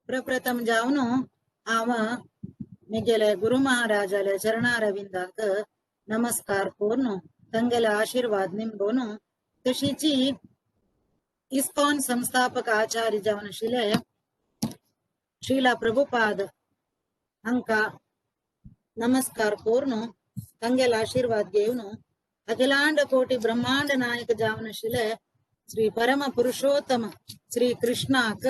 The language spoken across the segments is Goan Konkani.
प्रप्रथम जावन हांव म्हगेले गुरु महाराजाले चरणारविंदाक नमस्कार करून तांगेले आशीर्वाद निंबून तशीची इस्कॉन संस्थापक आचार्य जावन आशिल्ले श्रीला प्रभुपाद हांकां नमस्कार करून तांगेले आशीर्वाद घेवन अखिलांड कोटी ब्रह्मांड नायक जावन आशिल्ले श्री परम पुरुषोत्तम श्री कृष्णाक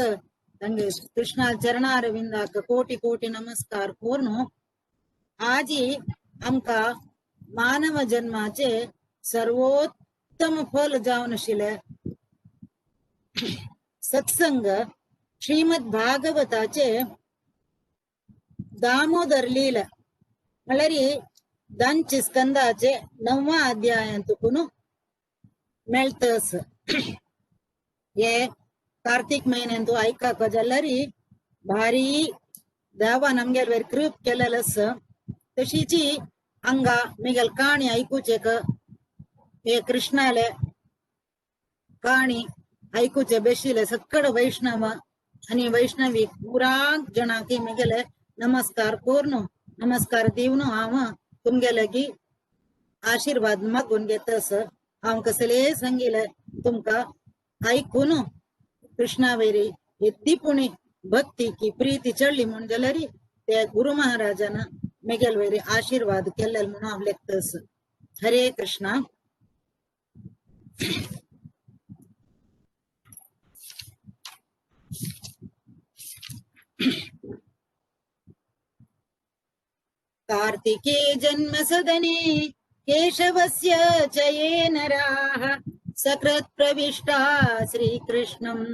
तांगे कृष्णा चरणारविंदाक कोटी कोटी नमस्कार करून आजी आमकां मानव जन्माचे सर्वोत्तम फल जावन आशिल्ले सत्संग श्रीमद भागवताचे दामोदर लीला म्हळ्यार दांची स्कंदाचे णव्वा अध्यायांतून मेळटस. हे कार्तिक महिन्यांतू आयकाक जाल्यार भारी देवान आमगेल वयर कृप केलेलो आसा. तशीची हांगा मिगेल काणी आयकुचेक हे कृष्णाले काणी आयकुचे बेशिले सक्कड वैष्णव आणि वैष्णवी पुराक जणांक मिगेले नमस्कार करून नमस्कार दिवन हांव तुमगेले आशीर्वाद मागून घेतस. हांव कसले सांगिले तुमकां आयकून कृष्णावयरी येद्दी पुणी भक्ती की प्रीती चडली म्हूण जाल्यार ते गुरु महाराजान मेगेल वयरी आशीर्वाद केल्ले म्हणून हांव लेखतस. हरे कृष्णा. कार्तिके जन्म सदने केशवस्य च ये नराः सकृत् प्रविष्टा श्रीकृष्णं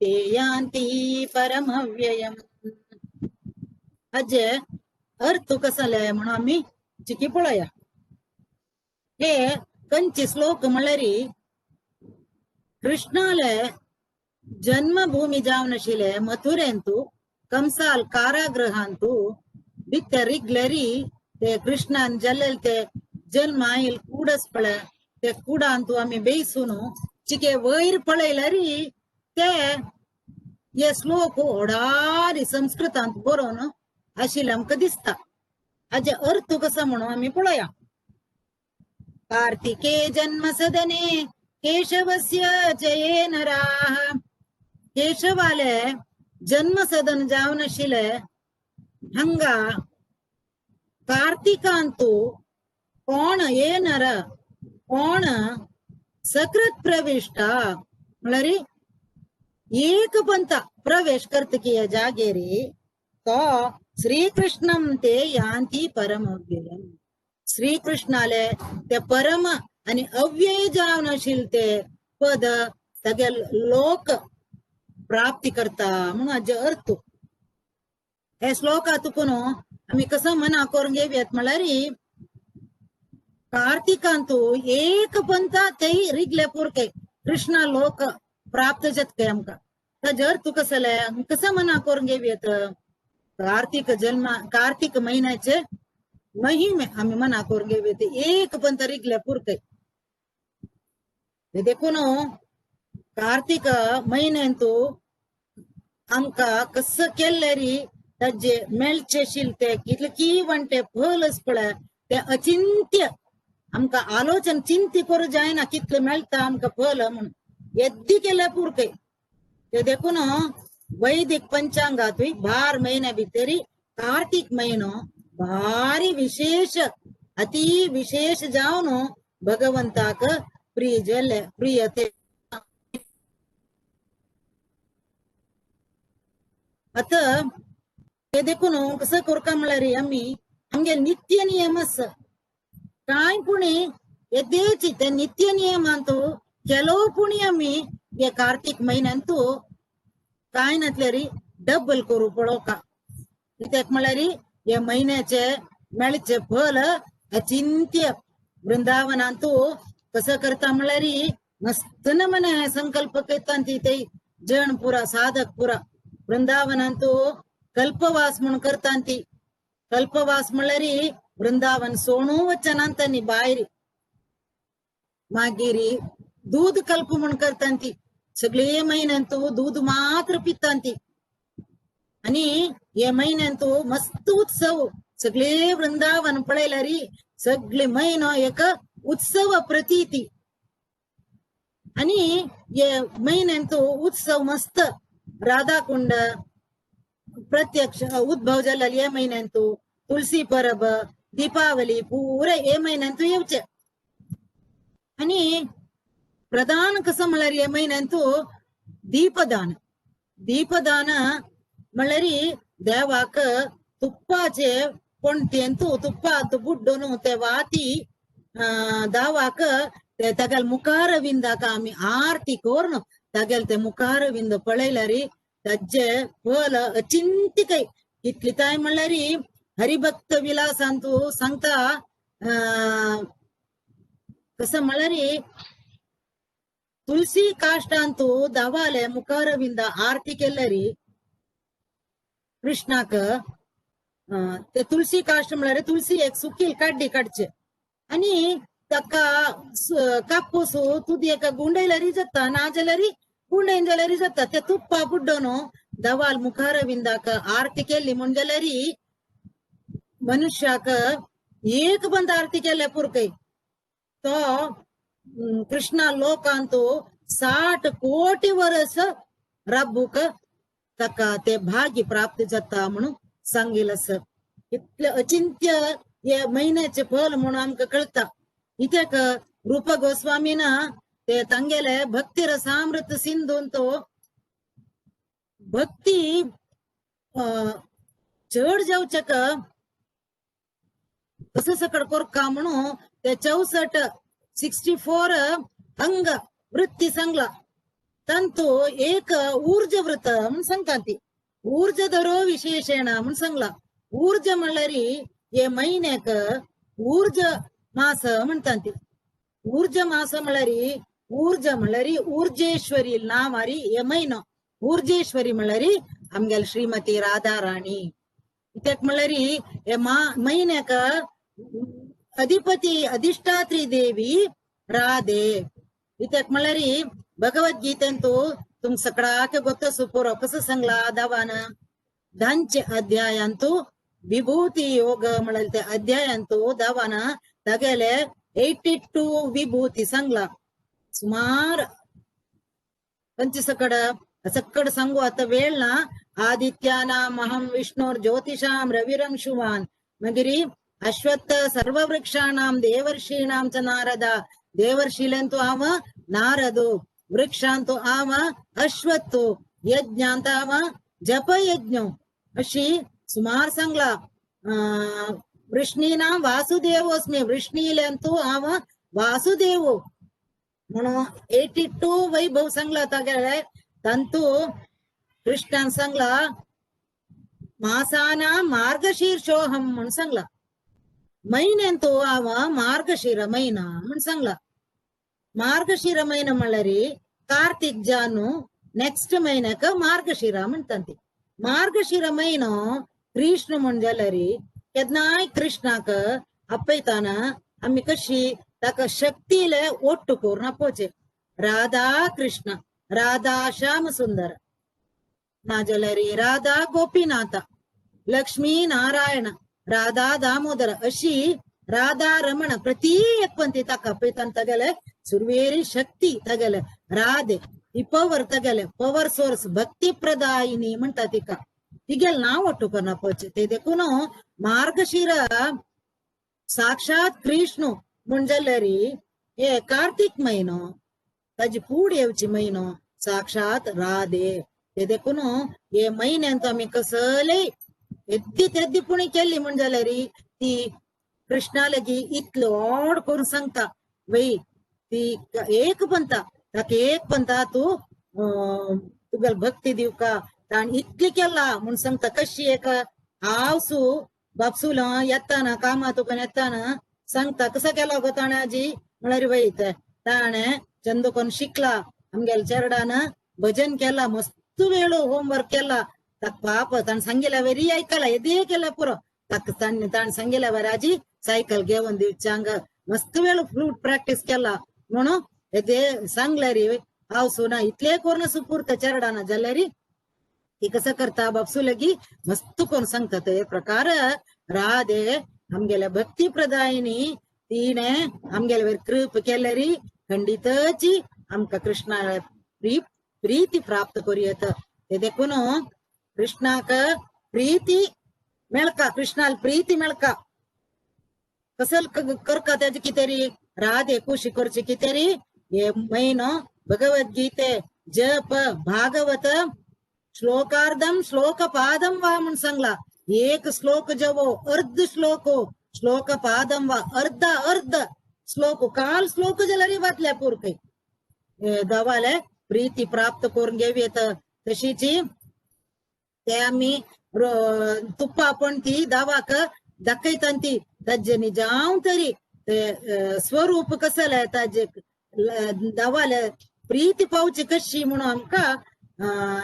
ते यान्ति परमव्ययम्. हाजे अर्थ कसले म्हणून आमी चिकी पळया. हे कंचे श्लोक म्हणल्यार कृष्णाले जन्मभूमी जावन आशिल्ले मथुरेंतू कंसाल कारागृहांतू भितर रिगलेरी ते कृष्णान जाल्ले ते जन्म आयल कुडस पळय ते कुडांतू आमी बेसून चिके वयर पळयल्यारी ते हे श्लोक होडारी संस्कृतांत बरोवन आशिल्ले आमकां दिसता. हाजे अर्थ कसो म्हणून आमी पळोवया. कार्तिके जन्म सदने केशवस्य जये नराः. केशवाले जन्म सदन जावन आशिल्ले हांगा कार्तिकांतू कोण ये नर कोण सकृत प्रविष्टा म्हळ्यार एक पंथ प्रवेश करतकी ह्या जागेरी तो श्रीकृष्णम ते यांती परम अव्ययम. श्रीकृष्णाले ते परम आणि अव्यय जावन आशिल्ले ते पद तागे लोक प्राप्ती करता म्हणून हाजे अर्थ. हे श्लोकातून आमी कसो मना करून घेवयात म्हळ्यार कार्तिकांतू एक पंथ तेय रिगले पुरके कृष्णा लोक प्राप्त जातके आमकां. ताजे अर्थ कसले कसो मना करून घेवयात. कार्तिक जन्म कार्तिक महिन्याचे महिमे आमी मना करून घेवयात एक पंथ रिगले पुरके. देखून कार्तिक महिन्यांतू आमकां कसं केल्ले ताजे मेळचे आशिल्ले ते कितले की वणटे फल आसा पळय ते अचिंत्य आमकां आलोचन चिंती करूं जायना कितले मेळटा आमकां फल म्हणून येद्दी केले पुरके. ते देखून वैदिक पंचांगातूय बार महिन्या भितरी कार्तिक महिनो भारी विशेष अति विशेष जावन भगवंताक प्रिय जाल्ले प्रिय ते. आतां ते देखून कसं करता म्हळ्यार आमी आमगे नित्य नियम आसा कांय पुणी येदेची ते नित्य नियमांतू ಕೆಲವು पुणी आमी हे कार्तिक महिन्यांतू कांय नातल्यार डबल करू पळोवका. कित्याक म्हळ्यार हे महिन्याचे मेळचे फल अचिंत्य. वृंदावनांतू कसं करता म्हळ्यार मस्त नमने संकल्प करता ती जण पुरा साधक पुरा वृंदावनांतू कल्पवास म्हणून करता ती. कल्पवास म्हळ्यार वृंदावन सोणू वचनांत भायर मागीर दूध कल्प म्हूण करता ती सगळे महिन्यांतू दूध मात्र पिता ती. आणि हे महिन्यांतू मस्त उत्सव सगळे वृंदावन पळयल्यारी सगळे महिनो एक उत्सव प्रतीती. आणि हे महिन्यांतू उत्सव मस्त राधाकुंड प्रत्यक्ष उद्भव जाल्ले हे महिन्यांतू, तुळसी परब, दीपावली पुरे हे महिन्यांतू येवचे. आणि प्रधान कसं म्हळ्यार हे महिन्यांतू दीपदान. दीपदान म्हणल्यार देवाक तुप्पाचे पणतेंतू तुप्पांत बुड्डून ते वाती दावाक ते तागेल मुखारविंदाक आमी आरती करून तागेल ते मुखारविंद पळयल्यार ताजे फल अचिंतिकय. इतली ताय म्हणल्यार हरिभक्त विलासांतू सांगता कसं म्हणल्यार तुलसी काष्टांतू दवाले मुखारविंद आरती केल्यारी कृष्णाक ते तुलसी काष्ट म्हणल्यार तुलसी एक सुकील काड्डी काडचे आणि ताका कापूस तुदी एका गुंडयल्यारी जाता, ना जाल्यारी गुंडयन जाल्यारी जाता. ते तुप्पा बुड्डोन दवाल मुखारविंदाक आरती केली म्हण जाल्यारी मनुष्याक एक बंद आरती केल्या पुरकय तो कृष्णा लोकांतू 60 कोटी वर्स राबूक ताका ते भाग्य प्राप्त जाता म्हणून सांगिल आसा. इतले अचिंत्य हे महिन्याचे फल म्हणून आमकां कळता. इत्याक रूप गोस्वामीन ते तांगेले भक्ती रसामृत सिंधून तो भक्ती चड जावच्याक कसं सकड कोरका म्हणून ते 64 64 अंग वृत्ती सांगला. तांतू एक ऊर्ज व्रत म्हणून सांगता ती ऊर्ज धरो विशेषेण म्हणून सांगला. ऊर्ज म्हणल्यार हे महिन्याक ऊर्ज मास म्हणतात ती. ऊर्ज मास म्हणल्यार ऊर्ज म्हणल्यार ऊर्जेश्वरी नांवारी हे म्हयनो. ऊर्जेश्वरी म्हणल्यार आमगेले श्रीमती राधा राणी. कित्याक म्हणल्यार हे महिन्याक अधिपती अधिष्ठात्री देवी राधे. कित्याक म्हणल्यार भगवद्गीतेंतू तुम सगळ्याक ಗೊತ್ತಸು ಪೂರ कसं सांगला दावान धांचे अध्यायांतू विभूती योग म्हणले ते अध्यायांतू दावान तागेले 82 विभूती सांगला. सुमार पंचसकड सकड सांगू आता वेळ ना. आदित्यानाम अहं विष्णुर ज्योतिषाम रविरं शुवान मागीर अश्वत्थ सर्व वृक्षाणाम देवर्षीणाम च नारद. देवर्षीलंतु आव नारदो, वृक्षांतु आव अश्वत्थो, यज्ञांत आव जपयज्ञ अशी सुमार सांगला. वृष्णीनाम वासुदेवोस्मी, वृष्णीलंतु आव वासुदेवो म्हणून 82 वैभव सांगला तागेले. तांतू कृष्णान सांगला मासाना मार्गशीर्षोहम म्हणून सांगला. महिन्यांतू आव मार्गशीर महिना म्हणून सांगला. मार्गशीर महिना म्हणल्यार कार्तिक जानु नेक्स्ट महिन्याक मार्गशीर म्हणतात ती. मार्गशीर महिनो कृष्ण म्हण जाल्यार केन्नाय कृष्णाक आपयताना आमी कशी ताका शक्तीले ಒಟ್ಟು करून आपोवचे. राधा कृष्ण, राधा श्याम सुंदर, नाजाल्यार राधा गोपीनाथ, लक्ष्मी नारायण, राधा दामोदर अशी राधा रमण प्रति एकपंथी ताका आपयताना तागेले सुरवेरी शक्ती तागेले राधे ही पवर तागेले पवर सोर्स भक्ती प्रदायिनी म्हणटा तिका. तिगेले नांव ಒಟ್ಟು करून आपोवचे. ते देखून मार्गशीर साक्षात कृष्ण म्हण जाल्यार हे कार्तिक म्हयनो ताजी फूड येवची म्हयनो साक्षात राधे. ते देखून हे म्हयन्यांत आमी कसलेय येद्दी तेद्दी पुणी केल्ली म्हण जाल्यार ती कृष्णा लागी इतलो व्हड करून सांगता वय ती एक पंता ताका एक पंता तूं तुगेली भक्ती दिवका ताणें इतली केला म्हूण सांगता. कशी एक हांव सू बापसूल येताना कामा तुका येताना सांगता कसा केला गो ताणें आजी म्हळ्यार वय ताणें चंद कोण शिकला आमगेल्या चेरडान भजन केला मस्त वेळ होमवर्क केला. ताका पाप ताणें सांगिल्ल्या वरी आयकला येदे केला पुरो. ताका ताणें सांगिल्ल्या वरी आजी सायकल घेवन दिवचे हांगा मस्त वेळ फ्लूट प्रॅक्टीस केला म्हणून येदे सांगल्यार हांव सुना इतले करून सुपुर्त चेरडान जाल्यार ती कसं करता बापसू लगी मस्त कोण सांगता ते प्रकार राधे आमगेल्या भक्ती प्रदायिनी तिणे आमगेल्या कृप केल्यारी खंडितची आमकां कृष्णा प्रीती प्राप्त करूं येता. ते देखून कृष्णाक प्रीती मेळका, कृष्णाल प्रीती मेळका कसल करका तेजे कितें राधे खुशी करची कितें हे म्हयनो भगवद्गीते जप भागवत श्लोकार्धम श्लोक पादम वा म्हूण सांगला. एक श्लोक जवो अर्ध श्लोक श्लोक पादम वा अर्ध अर्ध श्लोक काल श्लोक जाल्यार वाचल्या पुरके दवाले प्रीती प्राप्त करून घेव येता. तशीची ते आमी तुप्पा पण ती दावाक दाखयता ती ताजे जावं तरी ते स्वरूप कसलें ताजे दावाले प्रीती पावची कशी म्हणून आमकां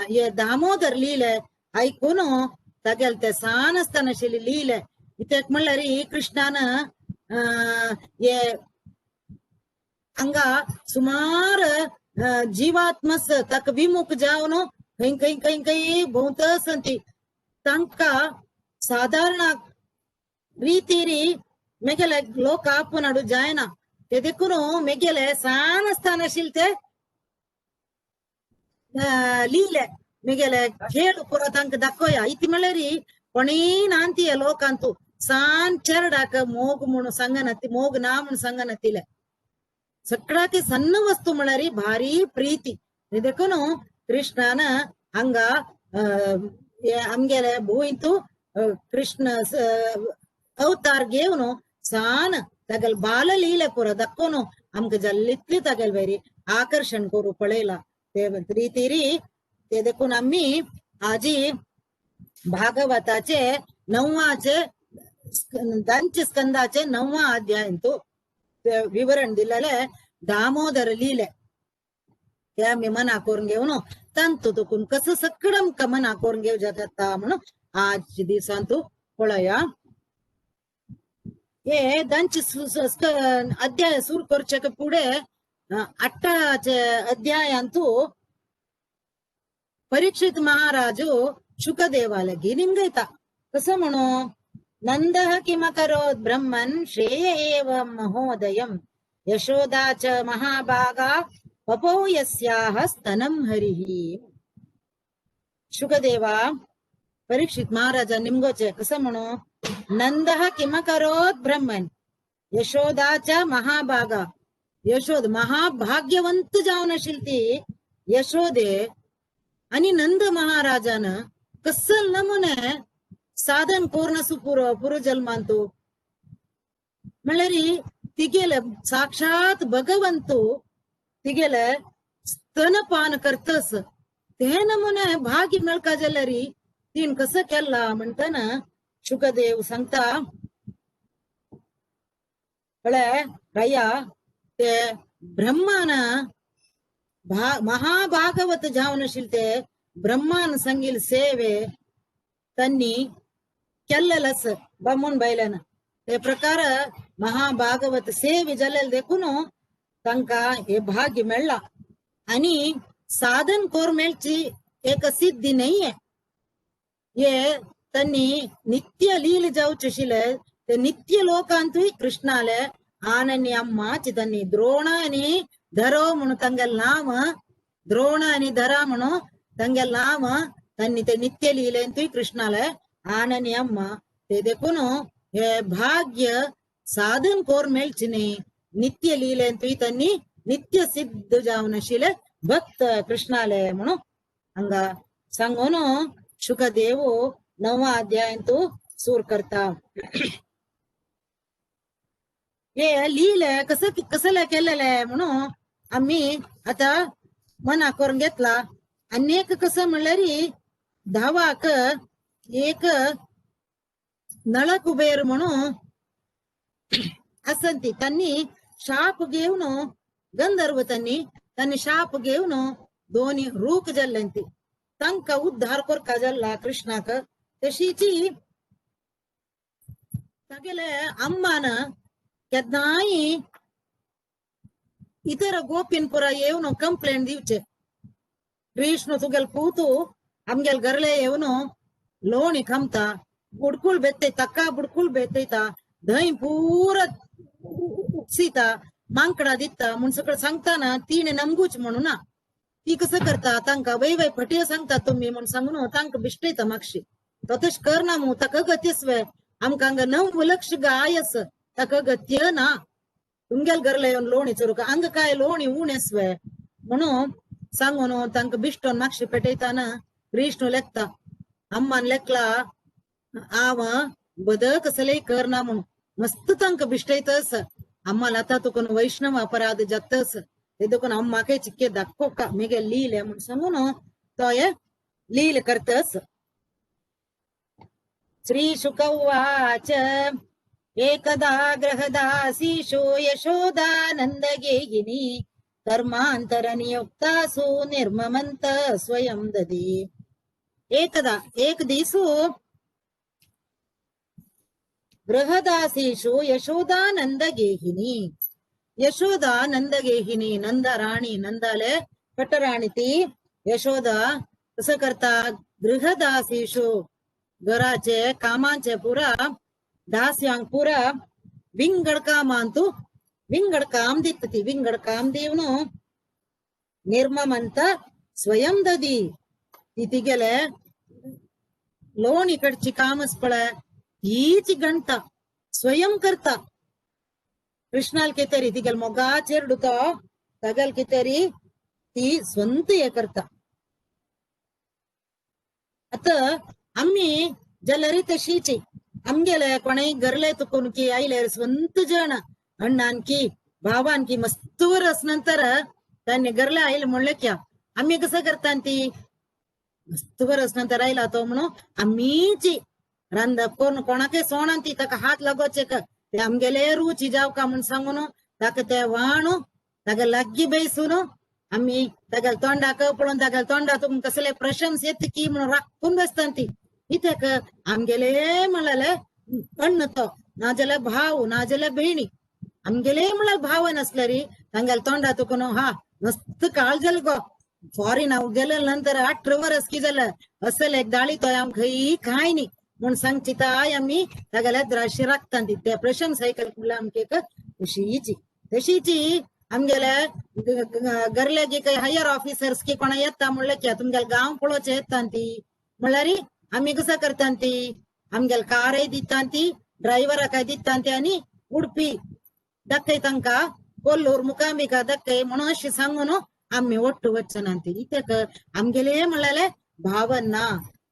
हे दामोदर लिहिले ऐकून तागेले ते सान आसतना आशिल्ले लिहिले. कित्याक म्हणल्यार कृष्णान हे हांगा सुमार जीवात्मस ताका विमुख जावन खंय खंय खंय खंय भोंवत आसता तांकां सादारण रितीरी मेगेले लोक आपूण हाडू जायना. ते देखून मेगेले सान आसतना आशिल्ले ते लिहिले मेगेले खेळ पुरो तांकां दाखोया. इतलें म्हणल्यार कोणीय नांती लोकांतू सान चेरडाक मोग म्हणून सांगना, मोग ना म्हणून सांगना. सगळ्या ती सन्न वस्तू म्हळ्यार भारी प्रीती. देखून कृष्णान हांगा आमगेले भूंयतू कृष्ण अवतार घेवन सान तागेले बाल लिहिले पुरो दाखोवन आमकां जाल्ले इतली तागेले बरी आकर्शण करूं पळयला ते रितीरी. ते देखून आमी आजी भागवताचे नववाचे दांचे स्कंदाचे नववा अध्याय तो विवरण दिलेले दामोदर लिहिले ते आमी मना करून घेवन तांतू तुकून कसं सगळं आमकां मना करून घेवं जाता म्हणून आज दिसांतू पळया. हे दांचे अध्याय सुरू करचे पुढे अठ्ठाचे अध्यायांतू परीक्षित महाराजू शुकदेवालगी निंगयता. कसं म्हणू नंदः किमकरोत् ब्रह्मन् श्रेय एव महोदयम् यशोदा च महाभागा पपौ यस्याः स्तनं हरिः. शुकदेवा परीक्षित महाराजा निमगोचे कसं म्हणू नंदः किमकरोत् ब्रह्मन् यशोदा च महाभागा. यशोद महाभाग्यवंत जावन आशिल्ली ती यशोदे आणि नंद महाराजान कसल नमुने साधन करून पुरो पुरो म्हणल्यार तिगेले साक्षात भगवंतू तिगेले स्तनपान करतस ते नमुने भाग्य मेळका जाल्यार तीन कसं केला म्हणताना शुकदेव सांगता कळ्ळे रया ते ब्रह्मान महाभागवत जावन आशिल्ले ते ब्रह्मान सांगिल सेवे त्यांनी केल्लेलस बामून बायल्यान ते प्रकार महाभागवत सेवे जाल्लेले देखून तांकां हे भाग्य मेळ्ळा. आणि साधन कोर मेळची एक सिद्धी नाही हे त्यांनी नित्य लील जावचे आशिल्ले ते नित्य लोकांतूय कृष्णाले आननी अम्माची त्यांनी द्रोण आणि धरो म्हणून तांगेले नाम द्रोण आणि धरा म्हणून तांगेले नाम त्यांनी ते नित्य लिहिलेंतूय कृष्णाले आननी अम्मा. ते देखून हे भाग्य साधन कोर मेळचे न्ही नित्य लिहिलेंतूय त्यांनी नित्य सिद्ध जावन आशिल्ले भक्त कृष्णाले म्हणून हांगा सांगून शुकदेव नवा अध्यायांतू सूर करता. हे लिहिले कसं कसं केलेलं म्हणून आम्ही आता मना करून घेतला. आणि एक कसं म्हणल्यार धावाक एक नळकुबेर म्हणून असंती त्यांनी शाप घेवन गंधर्व त्यांनी त्यांनी शाप घेवन दोन्ही रूख जाल्ले तांकां उद्धार करका जाल्ला कृष्णाक. तशीची तागेले अम्मान केन्नाय इतर गोपीन पुरा येवन कंप्लेंट दिवचे कृष्ण तुगेल पूतू आमगेल गरले येवन लोणी खामता बुडकुल बेतय तक्का बुडकुल बेतयता धंय पुरा उपसिता मांकडा दिता म्हूण सगळं सांगताना तिणे नमगूच म्हणू ना ती कसं करता तांकां वय वय फटयो सांगता तुमी म्हूण सांगून तांकां बिश्टयता मागशी तो तशें करना मू ताका गतीस वे आमकां हांगा 9 लक्ष गाय आस ताका गत्य ना तुमगेल घरले येवन लोणी चोरूंक हांगा काय लोणी उणेस वे म्हणून सांगून तांकां बिश्टोन मागशी पेटयताना कृष्ण लेखता अम्मान लेखला आव बद कसलेय करना म्हणून मस्त तांकां बिश्टयतस अम्माल आतां तुका वैष्णव अपराध जातस ते देखून अम्माके चिक्के दाखोका मेगे लीले म्हूण सांगून तो हे लील करतस. श्री शुक उवाच एकदा गृहदासीषु यशोदानंद गेहिनी कर्मांतर नियुक्तासु निर्ममंत स्वयं ददी. एकदा एक दिसू गृहदासीषु यशोदानंद गेहिनी यशोदा नंद गेहिनी नंदा राणी नंदाले पटराणी ती यशोदा कसं करता गृहदासीषु घराचे कामांचे पुरा दास्यांक पुरा विंगड कामांतु विंगड काम दित ती विंगड काम देवन निर्ममंत स्वयं ददी ती तिगेले लोणी कडची कामच पळय तीच गणता स्वयं करता. कृष्णाल कितेरी तिगेल मोगा चेरडू तो तगल कितेरी ती स्वंत हे करता. आता आम्ही जलरी तशीची आमगेले कोणेय गरले तुकून की आयले स्वंत जण अण्णान की भावान की मस्त वरस नंतर त्यांनी गरले आयले म्हणले क्या आम्ही कसं करता ती मस्त वरस नंतर आयला तो म्हणून आम्हीची रांदप करून कोणाकय सोणान ती ताका हात लागोचे ते आमगेले रुची जावका का म्हूण सांगून ताका ते वाणू ताका लागीं बेसून आम्ही तागेल तोंडाक पळोवन तागेल तोंडा तुका कसले प्रशंस येत की म्हणून राखून बसता ती. कित्याक आमगेले म्हणलें अण्ण तो नाजाल्यार भाव नाजाल्यार भयणी आमगेले म्हणल्यार भाव नासल्यार तांगेले तोंडा तुका हा मस्त काळ जाल गो फॉरेन हांव गेले नंतर 18 वर्स की जालें असल एक दाळी तो आम खंय खाय न्ही म्हूण सांगचिताय आमी तागेल्या द्राशी राखता ती ते प्रशंसा आयकल म्हणल्यार आमकां एक खुशीची. तशीची आमगेले गरले की काही हायर ऑफिसर्स की कोणा येता म्हणल्यार की तुमगेले गांव पळोवचें येता ती म्हणल्यार आमी कसं करता ती आमगेले कारय दिता ती ड्रायव्हराकय दिता ती आनी उडपी दाखय तांकां कोल्लूर मुकांबिका दाखय म्हणून अशें सांगून आमी ಒಟ್ಟು वचना ती. कित्याक आमगेले म्हणलें भावना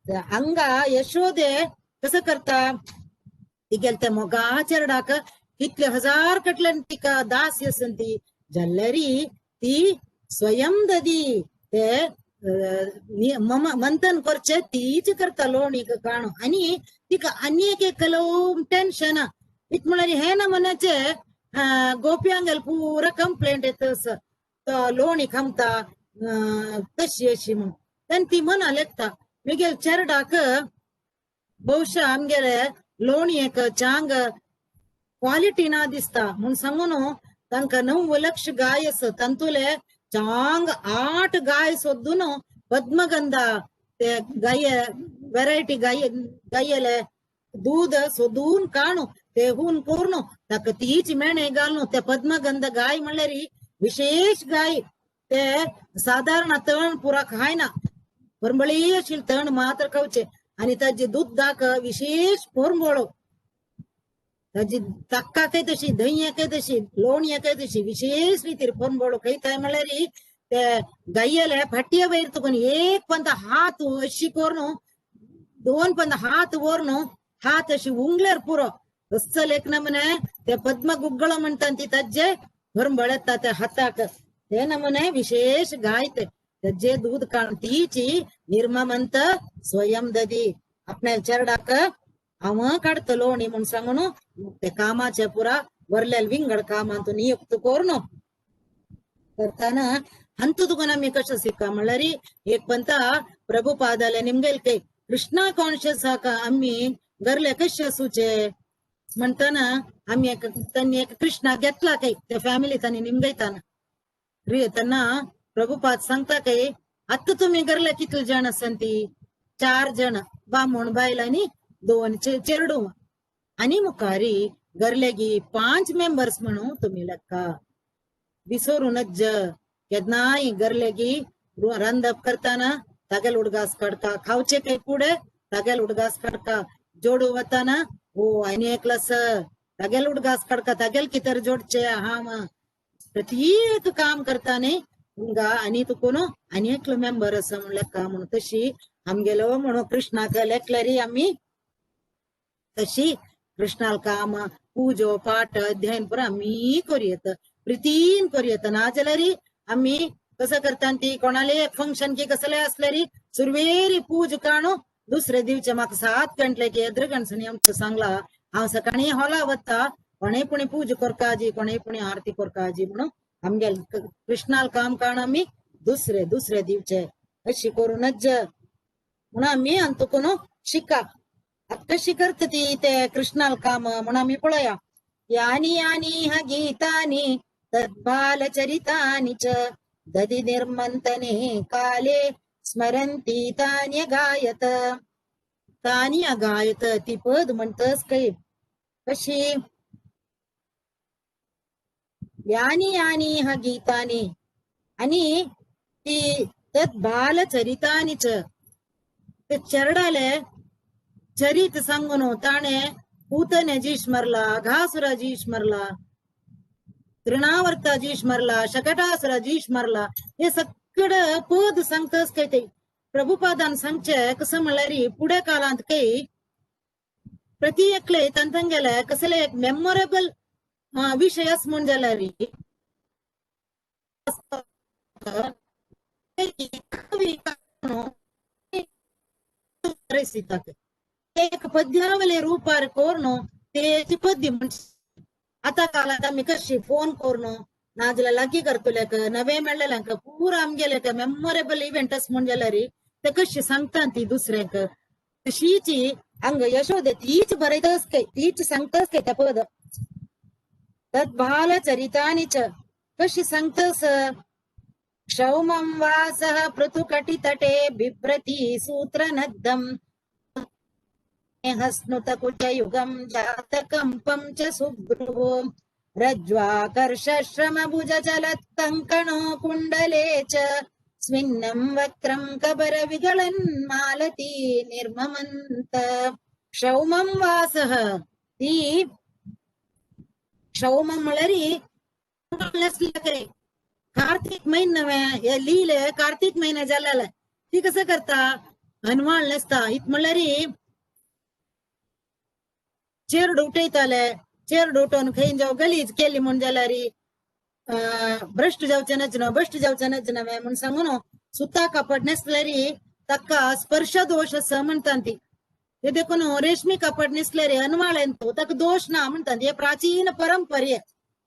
हांगा यशोदे कसं करता तिगेले ते मोगा चेरडाक कितले हजार कटल्यान तिका दास आसन ती जाल्यारी ती स्वयं ददी ते मंथन करचे तीच करता लोणी काणू आनी तिका आनी एक कलोम टेन्शन इत म्हळ्यार हे ना म्हणाचे गोप्यांगेल पुरा कंप्लेंट येत तो लोणी खामता तशी अशी म्हणून तेन्ना ती मना लेखता मिगेल चेरडाक ಬಹುಶಃ आमगेले लोणी एक चांग क्वालिटी ना दिसता म्हूण सांगून तांकां 9 लक्ष गाय आसा तांतुले चांग 8 गाय सोदून पद्मगंधा ते गाय वेरायटी गाय गायेले दूध सोदून काणू ते हून करून ताका तीच मेणे घालून ते पद्मगंध गाय म्हणल्यार विशेष गाय ते साधारण तण पुरा खायना परंबळी अशी तण मात्र खावचे आणि ताजे दुधाक विशेष पोरंबोळो ताजी ताक्काकय तशी दहीयाकय तशी लोणयाकय तशी विशेष रीतीर पोरंबोळो खयताय म्हणल्यार ते गायेले फाटये वयर तुका एक पंद हात अशी करून 2 पंद हात वरून हात अशी उंगल्यार पुरो अस्सल एक नमुने ते पद्म गुग्गळ म्हणटा ती ताजे भरंबळ येता त्या हाताक ते नमुने विशेष गाय ते ताजे दूध काण तीची निर्ममंत स्वयं ददी आपल्या चेरडाक हांव काडटलो लोणी म्हूण सांगून ते कामाचे पुरा वरलेल विंगड कामांत नियुक्त करून करताना अंत तुका आमी कशें शिका म्हणल्यार एक पंता प्रभुपादाले निमगेल कय कृष्णा कॉन्शियस आहा आमी गरले कशे आसूचे म्हणताना आमी एक तांणी एक कृष्णा घेतला काय त्या फॅमिली तांणी निमगयताना तेन्ना प्रभुपाद सांगता काय आतां तुमी गरले कितले जाण आसन ती 4 जण बामण बायल आनी 2 चेडूं आनी मुखारी गरलेगी 5 मेंबर्स म्हणून तुमी लेखा विसरू नज्ज केन्नाय गरलेगी रांदप करताना तागेल उडगास काडका खावचे काही पुढे तागेल उडगास काडका जोडू वताना ओ आनी एकलास तागेल उडगास काडका तागेल कितर जोडचे हा मा प्रत्येक काम करताने तुमका आनी तुकोन आनी एकलो मेंबर आसा म्हण लेखा म्हणून तशी आमगेलो म्हणून कृष्णाक लेखल्यारी आमी तशी कृष्णाल काम पूजो पाठ अध्ययन पुरा आमी करूं प्रितीन करूं नाजाल्यार आमी कसं करता ती कोणाले फंक्शन की कसले असल्यारी सुरवेरी पूज काणू दुसरे दिवचे म्हाका 7 गंटले की एद्रगणसनी आमचें सांगला हांव सकाळी हॉला वता कोणे पुणी पूज करकाजी कोणे पुणी आरती करकाजी म्हणून आमगेल कृष्णाल काम काण आमी दुसरे दुसरे दिवचे अशी करूनच म्हणून आमी अंतकून शिका आतां कशी करता ती ते कृष्णाल काम म्हणून आमी पळया. यानी यानी ह गीतानी तद्बालचरितानि च दधि निर्मंतने काले स्मरंती तान्य गायत तानी गायत ती पद म्हणतस काही कशी यानी यानी ह गीतानी आणि ती तत् बालचरितानि च ते चरडाले चरित सांगून ताणे पूतने जीश मरला घासुरा जीश मरला तृणावर्ता जीश मरला शकटासुरा जीश मरला हे सगळं पद सांगतस काय ते प्रभुपादान सांगचे कसं म्हणल्यार पुढे काळांत काही प्रति एकले तांगेले कसले एक मेमोरेबल विषय म्हूण जाल्यार एक पद्यावले रूपार करून तेची पद्य आता काळात आमी कशी फोन करून नाजाल्यार लागीं करतले नवे मेळ्ळेल्यांक पुरा आमगेले मेमोरेबल इव्हेंटस म्हूण जाल्यार ते कशी सांगता ती दुसऱ्यांक तशीच हांगा यशोदे तीच बरयतस काय तीच सांगतस काय त्या पद तत् बालचरितानि च कशी सांगतस क्षौमं वासः पृथुकटितटे बिभ्रति सूत्रनद्धम् हस्नुतकुचयुगं जातकम्पं च सुभ्रुवो रज्ज्वाकर्षश्रमभुजचलत्कङ्कणो कुण्डले च स्विन्नं वक्त्रं कबरविगलन् मालती निर्ममन्त. क्षौमं वासः ती क्षौमं म्हळ्यार कार्तिक महिना हे लिहिले कार्तिक महिना जालेला ती कसं करता हनवाळ नेसता इत म्हणल्यार चेरड उठयताले चेरड उठोवन खंय जावं गलीज केली म्हूण जाल्यार भ्रश्ट जावचें नच न्हू भ्रश्ट जावचें नच नव्हे म्हूण सांगून सुता कापड नेसल्यार ताका स्पर्श दोश आसा म्हणटा ती ते देखून रेशमी कापड नेसल्यार अनवाळेन ताका दोश ना म्हणटा हे प्राचीन परंपरे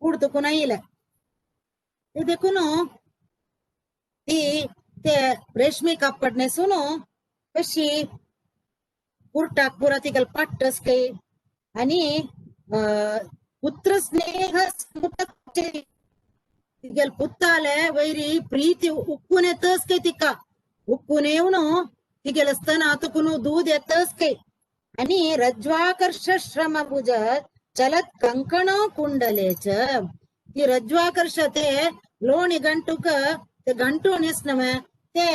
उडतकून आयले ते देखून ती ते रेशमी कापड नेसून कशी कुर्टाक पुरा तिगेल पाट्टस काय आणि पुत्र स्नेह तिगेल पुत्ताले वैरी प्रीती उक्कून येतस काय तिका उक्कून येवन तिगेल स्तन तुकून दूध येतस काय आणि रज्ज्वाकर्ष श्रमभुज चलत कंकण कुंडलेच ती रज्ज्वाकर्ष ते लोणी गंटूक ते गंटू नेसनवे ते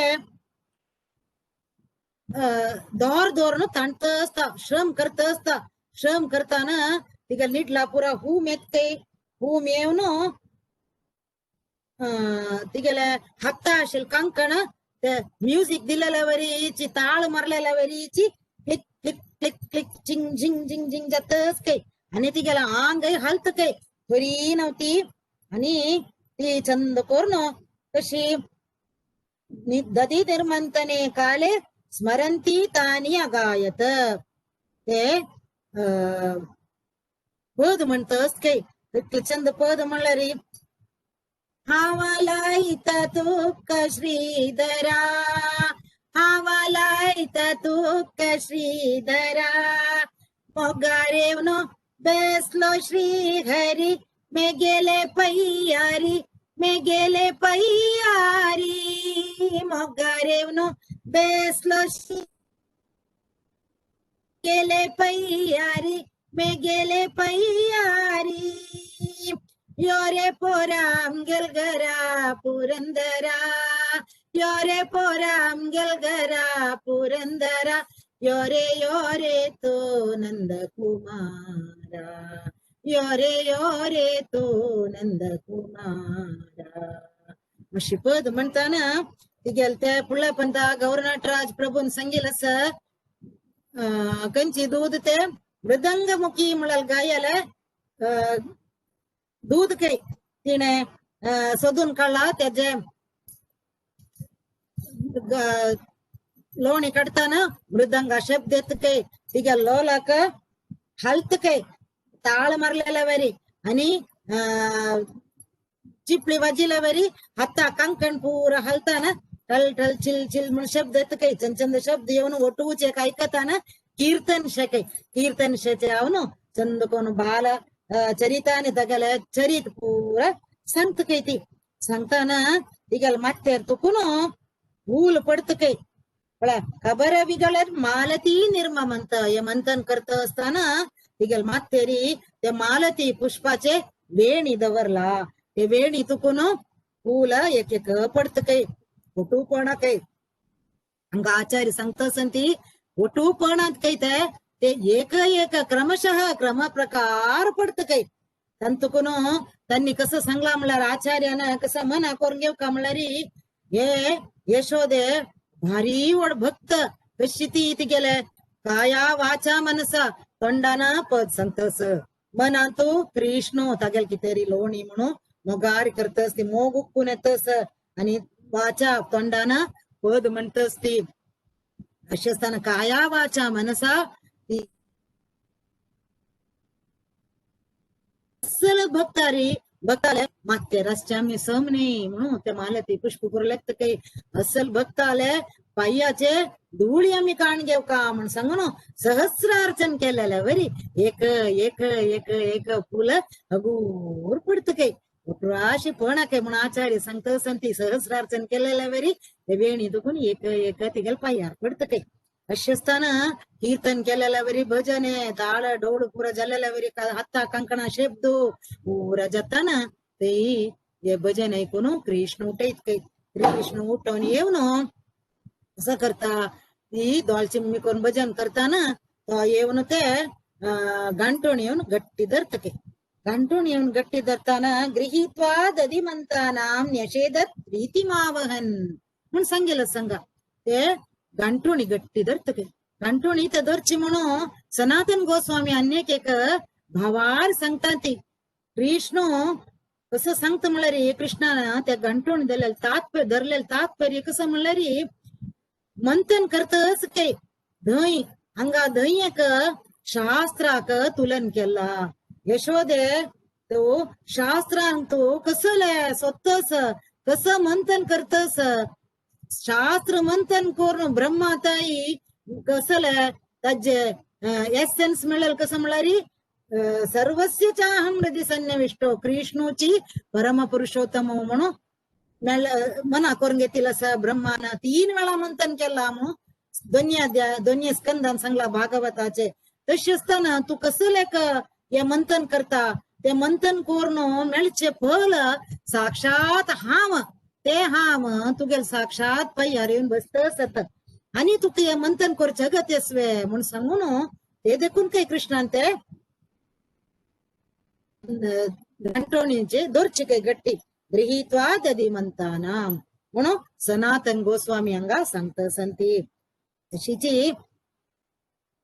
दोर दोरनु ताणतसता श्रम करतसता श्रम करताना तिका निटला पुरा हूम येते हूम येवन तिगेले हाता आशिल्ले कंकण ते म्युझिक दिलेल्या वरीची ताळ मारलेल्या वरीची क्लिक क्लिक क्लिक क्लिक झिंग झिंग झिंग झिंग जातच काय आणि तिगेला आंगय हालत काय बरी नव्हती आणि ती चंद करून कशी दधी निर्मंतने काले स्मरंती तानी अगायत ते पद म्हणतस काय इतके चंद पद म्हणल्यार हांव लायता तुका श्रीधरा हांव लायता तुका श्रीधरा मोगारेवनो बेसलो श्रीहरी मेगेले पय्यारी मेगेले पय्यारी मोगारेवनो बेसलो श्री गेले पय्यारी मेगेले पय्यारी योरे पोरा आमगेल घरा पुरंदरा योरे पोरा आमगेल घरा पुरंदरा योरे योरे तो नंदकुमारा योरे योरे तो नंदकुमारा. अशी पद म्हणताना तिगेल त्या फुडल्या पंता गौरनाटराज प्रभून सांगेल असं कंची दूध ते मृदंगमुखी म्हळ्यार गायाला दूध काही तिने सोदून काढला त्याचे लोणी काढताना मृदंगा शब्द येत काही तिच्या लोलाक हलत काही ताळ मारलेला वरी आणि चिपळी वाजिला वरी हाता कंकण पूरा हलताना ठल ठल चिल चिल म्हणून शब्द येत काही चंद शब्द येऊन ಒಟ್ಟುಚೆ ऐकताना कीर्तन शके कीर्तन शचे ಅವನು चंद कोण बाल चरिताने तगले चरित पूरा सांगत काही ती सांगताना तिगल मात्यार तुकून ऊल पडत काही खबर बिगळ मालती निर्ममंत हे मंथन करत असताना तिगल मातेरी ते मालती पुष्पाचे वेणी दवरला ते वेणी तुकून फूल एक एक पडत काही ಒಟುಪಣ ಕೈ ಹಂಗ ಆಚಾರ್ಯ सांगता ಒಟುಪಣಾत काही ते एक एक क्रमशः क्रम प्रकार पडत काही तंतुकून त्यांनी कसं सांगला म्हणल्यार आचार्यानं कसं मना करून घेऊ का म्हणल्यार हे यशोदे भारी व्हड भक्त कशी ती इथे गेले काया वाचा मनसा तोंडाना पद सांगतस मनांतू कृष्ण तागेल कितेरी लोणी म्हणून मोगारी करतस ती मोग उक्कून येतस आणि वाचा तोंडाना पद म्हणतस ती अशी असताना काया वाचा मनसा ती अस्सल भक्तारी भक्ताले मागते रस्त्या आम्ही सम नाही म्हणून ते मालती पुष्प पुरलेत काही अस्सल भक्त आले पाय्याचे धुळी आम्ही काण घेऊ का म्हणून सांगू ना सहस्रार्चन केलेलं बरी एक एक एक एक फुलं अगूर पडत काही अशी पण काय म्हणून आचार्य सांगत संती सहस्रार्चन केलेल्या बरी ते वेणी दुखून एक एक तिगेल पायार पडत काही अशी असताना कीर्तन केलेल्या बरी भजने ताळ डोळ पुरा झालेल्या बरी हाता कंकणा शब्द पुरा जाताना ते हे भजन ऐकून कृष्ण उठयत काही कृष्ण उठून येऊन असं करता ती दोळ चिमणी करून भजन करताना तो येऊन ते गांठोण येऊन गट्टी धरत काही गांठून येऊन गट्टी धरताना गृहीत्वा दधिमंतानाम न्यषेदत प्रीतिमावहन म्हणून सांगेल सांगा ते गांठोणी गट्टी धरत काही गांठोणी ते धरची म्हणून सनातन गोस्वामी अनेक एक भावार सांगतात ती कृष्ण कसं सांगत म्हणल्यार कृष्णानं त्या गांठोणी धरलेलं तात्पर्य धरलेलं तात्पर्य कसं म्हणल्यार मंथन करतच काही धंय हांगा धंयक शास्त्राक तुलन केला यशोदे तो शास्त्रांक तो कसले स्वतःच कसं मंथन करतस शास्त्र मंथन करून ब्रह्माताई कसले ताजे एसेन्स मेळेल कसं म्हणल्यार सर्वस्य चाहं हृदि सन्निविष्टो कृष्णूची परम पुरुषोत्तम म्हणून मना करून घेतील असं ब्रह्मानं 3 वेळा मंथन केला म्हणून दोन्ही दोन्ही स्कंदान सांगला भागवताचे. तशी असताना तू कसं लेख हे मंथन करता ते मंथन करून मेळचे फल साक्षात हांव ते हांव तुगेल साक्षात पायार येवन बसतस आतां आनी तुका हे मंथन करचें अगत्यस्वे म्हूण सांगून ते देखून काय कृष्णान ते गांठोणीचे दोरचे काय गट्टी गृहीत्वा दधिमंतानाम म्हणून सनातन गोस्वामी हांगा सांगता संती. तशीची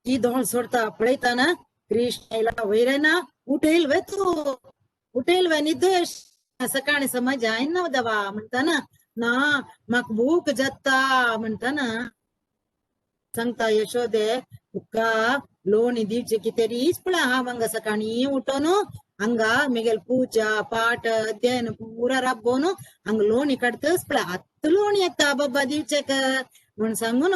ती दोळ सोडता पळयताना कृष्ण आयला वयर ना उठयल वे तू उठयल वे निद्दो सकाळी समज जायन ना दवा म्हणताना ना म्हाका भूक जाता म्हणताना सांगता यशोदे तुका लोणी दिवचे कितें पळय हांव हांगा सकाळी उठोन हांगा मेगेल पूजा पाठ अध्ययन पुरा राबोवन हांगा लोणी काडतच पळय आत्त लोणी येता बाबा दिवचेक म्हण सांगून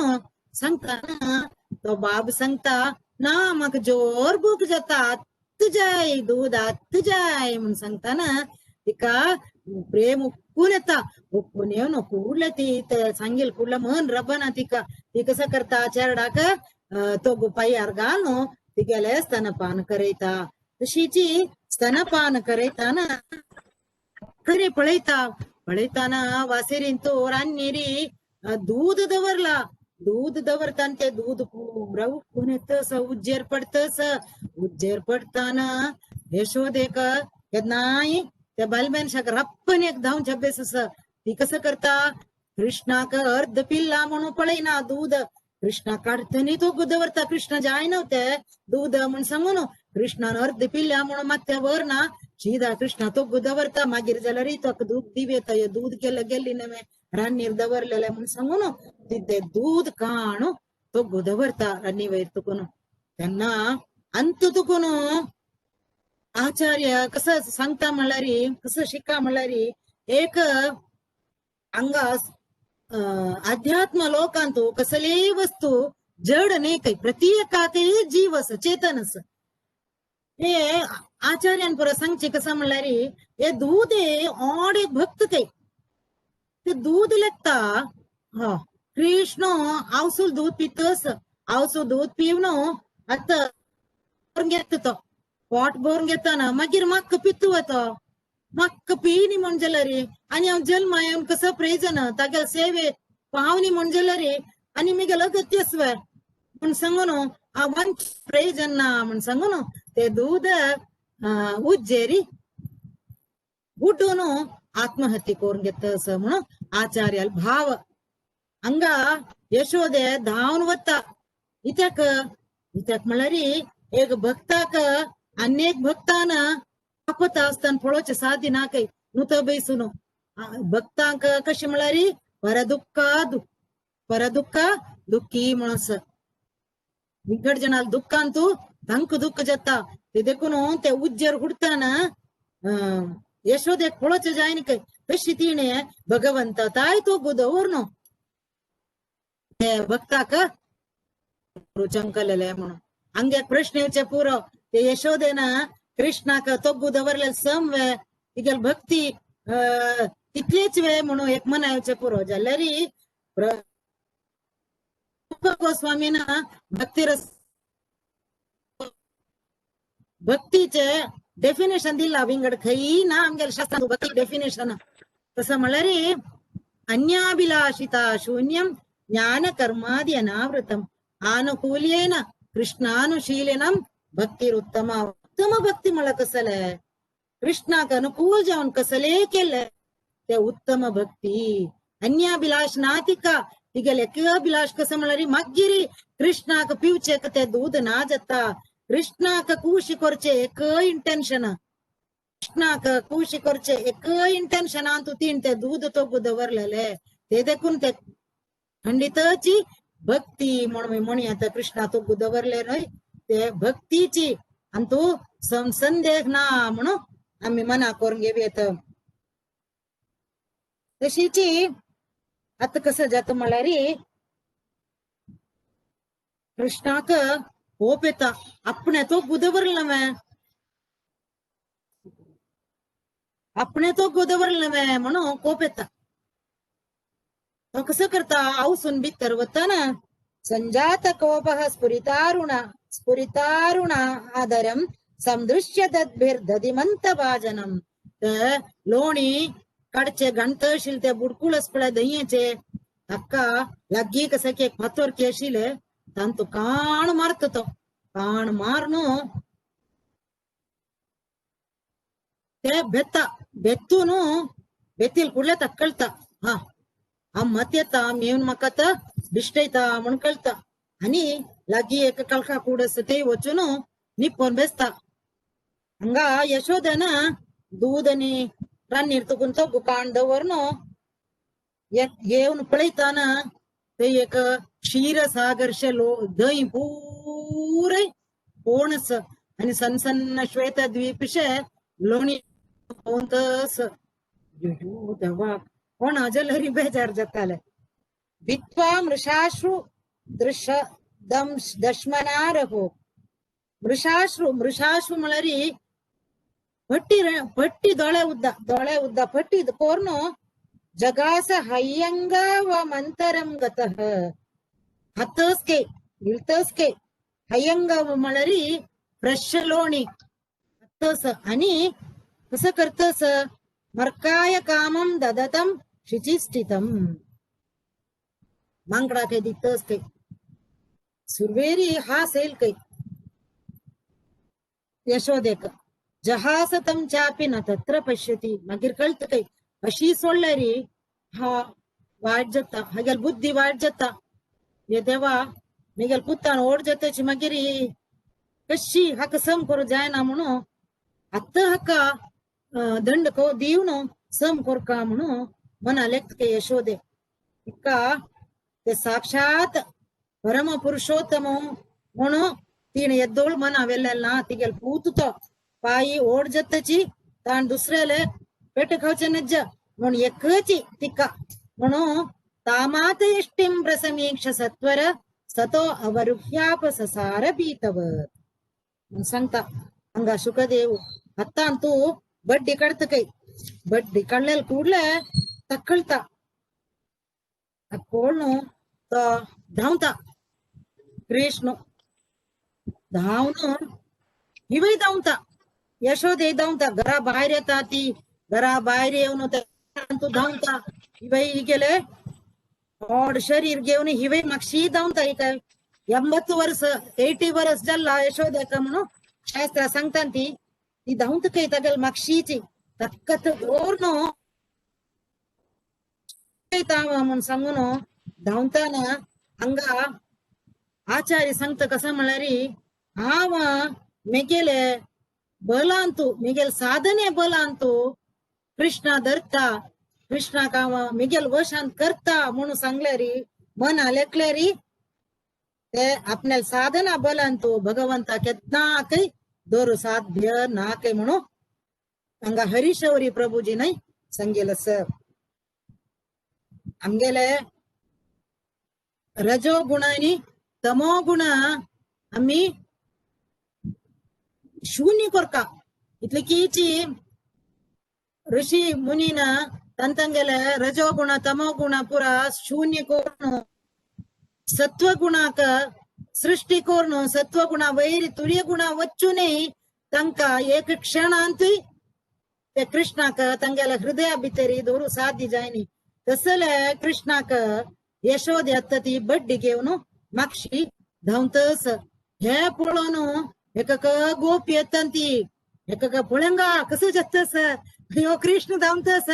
सांगता तो बाब सांगता ना म्हाका जोर भूक जाता आत्त जाय दूध आत्त जाय म्हण सांगताना तिका प्रेम उक्कून येता उक्कून येवन कुडले ती सांगेल कुडलं मन रबना तिका ती कसं करता चेरडाक तो पांयार घालून तिगेले स्तनपान करयता. तशीची स्तनपान करयताना खरी पळयता पळयताना वासेरीन तो रान्नीरी दूध दवरला. दूध दवरताना ते दूध पुरा उकळून येतस, उज्जेर पडतस. उज्जेर पडताना यशोदेक केन्नाय त्या बायल मनशाक रप्पन एक धांवन झब्बेस आसा. ती कसं करता, कृष्णाक अर्द पिल्ला म्हणून पळयना दूध कृष्णा काडटनी तो दवरता. कृष्ण जाय नव्हते दूध म्हण सांगून कृष्णान अर्द पिल्ल्या म्हणून माथ्यावर ना सीधा कृष्णा तो दवरता. मागीर जाल्यार तो दूध दिव येता, दूध केलं गेली नव्हे रान्नीर दवरलेले म्हण सांगून तिथे दूध काणू तो दवरता रान्नी वयर तुकून. तेन्ना अंत तुकून आचार्य कसं सांगता म्हणल्यार कसं शिका म्हणल्यार एक हांगा अध्यात्म लोकांतु कसलीय वस्तू जड न्ही काही, प्रत्येकाकय जीव आसा, चेतन आसा. हे आचार्यान पुरो सांगचे कसं म्हणल्यार हे दूध ऑड एक भक्त काही ते दूध लेगता. ह कृष्ण आवसूल दूध पितस, आवसूल दूध पिवन आतां भरून घेता तो पोट भरून घेताना मागीर म्हाका पितू वता, म्हाका पिनी म्हण जाल्यार आनी हांव जल्मा येवन कसो प्रयोजन तागेले सेवे पावनी म्हण जाल्यार आनी म्हगेलो अगत्यस्व म्हण सांगून हांव प्रयोजन ना म्हण सांगून ते दूध उज्जेरी उठून आत्महत्या करून घेतस म्हणून आचार्याल भाव. हांगा यशोदे धांवन वता. इत्याक इत्याक म्हणल्यार एक भक्ताक अनेक भक्तान आपता आसतना पळोवचें सादी ना काही नुत बैसून भक्तांक कशें म्हणल्यार परदुख्खा परदुख्खा दुख्खी म्हणस विंगड जणाल दुख्खांतू तांकां दुख्ख जाता. ते देखून ते उज्जेर हुडताना यशोदेक पळोवचें जाय न्ही काय, तशी तिणें भगवंत ताय तो दवर ते भक्ताक चंकलेले म्हणून. हांगे प्रश्न येवचे पुरो ते यशोदेन कृष्णाक तोग्गु दवरलेले सम वे तिगेली भक्ती तितलेच वे म्हणून एक मना येवचे पुरो. जाल्यार गोस्वामीन भक्ती रस भक्तीचे डेफिनेशन दिला विंगड खंय ना आमगेले शास्त्रांत भक्ती डेफिनेशन तसं म्हणल्यार अन्याभिलाषिता शून्यम ज्ञान कर्मादि अनावृतम आनुकूल्येन कृष्णानुशीलनम भक्तिरुत्तम. उत्तम भक्ती म्हळ्यार कसले कृष्णाक अनुकूल जावन कसले केले ते उत्तम भक्ती. अन्याभिलाष ना तिका, तिगेले अभिलाष कसो म्हणल्यार मागीर कृष्णाक पिवचे ते दूध ना जाता, कृष्णाक कुशी करचे एक इंटेन्शन, कृष्णाक कुशी करचे एक इंटेन्शनान तूं तीन ते दूध तो दवरलेले ते देखून ते खंडितची भक्ती म्हणून म्हणया कृष्णा तो दवरले न्हय ते भक्तीची आनी तूं संदेह ना म्हणून आमी मना करून घेवया. तशीची आतां कसं जाता म्हणल्यार कृष्णाक कोप येता, आपणे तो दवरला आपणे तो दवरला म्हणून कोप येता. तो कसं करता आवसून भितर वतना संजात कोपः स्फुरितारुण स्फुरितारुण आदरम समदृश्य दद्भिर्दधिमंत भाजनम. लोणी काडचे घाणत आशिल्ले ते बुडकूळ आसपळ्या दहीचे ताका लागीं कसं की एक फातोर की आशिल्ले तांतू काण मारता तो काण मारून ते बेता बेतून बेतील कुडले तक्कळता. हा हांव मत येता मेवन म्हाका आतां बिश्टयता म्हूण कळटा आनी लागीं एक कळका कूड आसा ते वचून निपोवन बेसता. हांगा यशोदेन दूद आनी रान्नीर तुकून तो काण दवरून येवन पळयताना ते एक क्षीरसागरशे लो दही पुराय पोणस आनी सन्न सन्न श्वेत द्वीपशे लोणी पोंतस. देवा कोण जाल्यार बेजार जाताले. वित्वा मृषाश्रु दृश दशमनारहो मृषाश्रु मृषाश्रु म्हणल्यार पट्टी पट्टी दोळे उद्दा दोळे उद्दा पट्टी कोर्नु जगास हय्यंग व मंतरम गतः. हतस के इळतस के हयंग म्हळ्यार फ्रेश लोणी तस. आणि कसं करतस मर्काय कामम ददतम शुचिस्थितम मांकडा काय दितस ते सुरवेरी हा सेल कै यशोदेक जहासतम चापी न तत्र पश्यती. मागीर कळत कै अशी सोडल्यारी हा वायट जाता, हागेल बुद्धी वायट जाता. हे देवा मिगेल पुतान ओड जाताची मागीर कशी हाका सम करू जायना म्हणून आत्ता हाका दंड को दिवन सम कोरका म्हणून मना लेखते यशोदे. इका ते साक्षात परम पुरुषोत्तम म्हणून तिणे येद्दोळ मना वेल्लेल ना तिगेल पूत तो पायी ओड जत्तची ताण दुसऱ्याले पेट खावचे नज्ज म्हणून एकची तिका म्हणून तामात यष्टिं प्रसमीक्ष सत्वर सतो अवरुह्याप ससार भीतवत म्हणून सांगता हांगा शुकदेव. आतां तूं बड्डी काडता काय बड्डी काडलेल ಕೂಡ್ಲೆ ತಕ್ಕಳ್ತಾ ಕೋಳ್ನು तो धांवता कृष्ण धांवन हिवय धांवता यशोदे धांवता घरा भायर येता ती घरा भायर येवन तूं धांवता हिवय गेले व्हड शरीर घेवन हिवय मातशी धांवता. हिका 80 वर्स 80 वर्स जाल्ला यशोदेका म्हणून शास्त्र सांगता ती ती धांवता काय तागेल मातशीची तक्कत दवरून म्हणून सांगून धांवताना हांगा आचार्य सांगता कसं म्हळ्यार हांव मेगेले बलांतू मेगेल साधने बलांतू कृष्णा धरता कृष्णाक हांव मेगेल वशांत करता म्हणून सांगल्यारी मना लेखल्यारी ते आपल्या साधना बलांतू भगवंता केन्नाकय दवरू साध्य ना काय म्हणून हांगा हरिशौरी प्रभुजी न्हय सांगेल सर. आमगेले रजो गुण आनी तमो गुण आमी शून्य करता. इतले कीची ऋषी मुनीन ತಂತಂಗೆಲೆ ರಜೋ ಗುಣ ತಮೋ ಗುಣ ಪೂರ ಶೂನ್ಯ ಕೋರ್ನು ಸತ್ವಗುಣಕ ಸೃಷ್ಟಿ ಕೋರ್ನು ಸತ್ವಗುಣ ವೈರಿ ತುರ್ಯ ಗುಣ ವಚ್ಚುನೇ ತಂಕ ಏಕ ಕ್ಷಣ ಅಂತಿ ते कृष्णाक ತಂಗೆಲ ಹೃದಯ ಭಿತರಿ ದೋರು ಸಾಧ್ಯ ಜಾಯನಿ. तसले कृष्णाक यशोदे आत्ता ती बड्डी घेवन मागशी धांवतस हे पळोवन एकक गोपी येता ती एकक पळंगा कसं जातस ह्यो कृष्ण धांवतस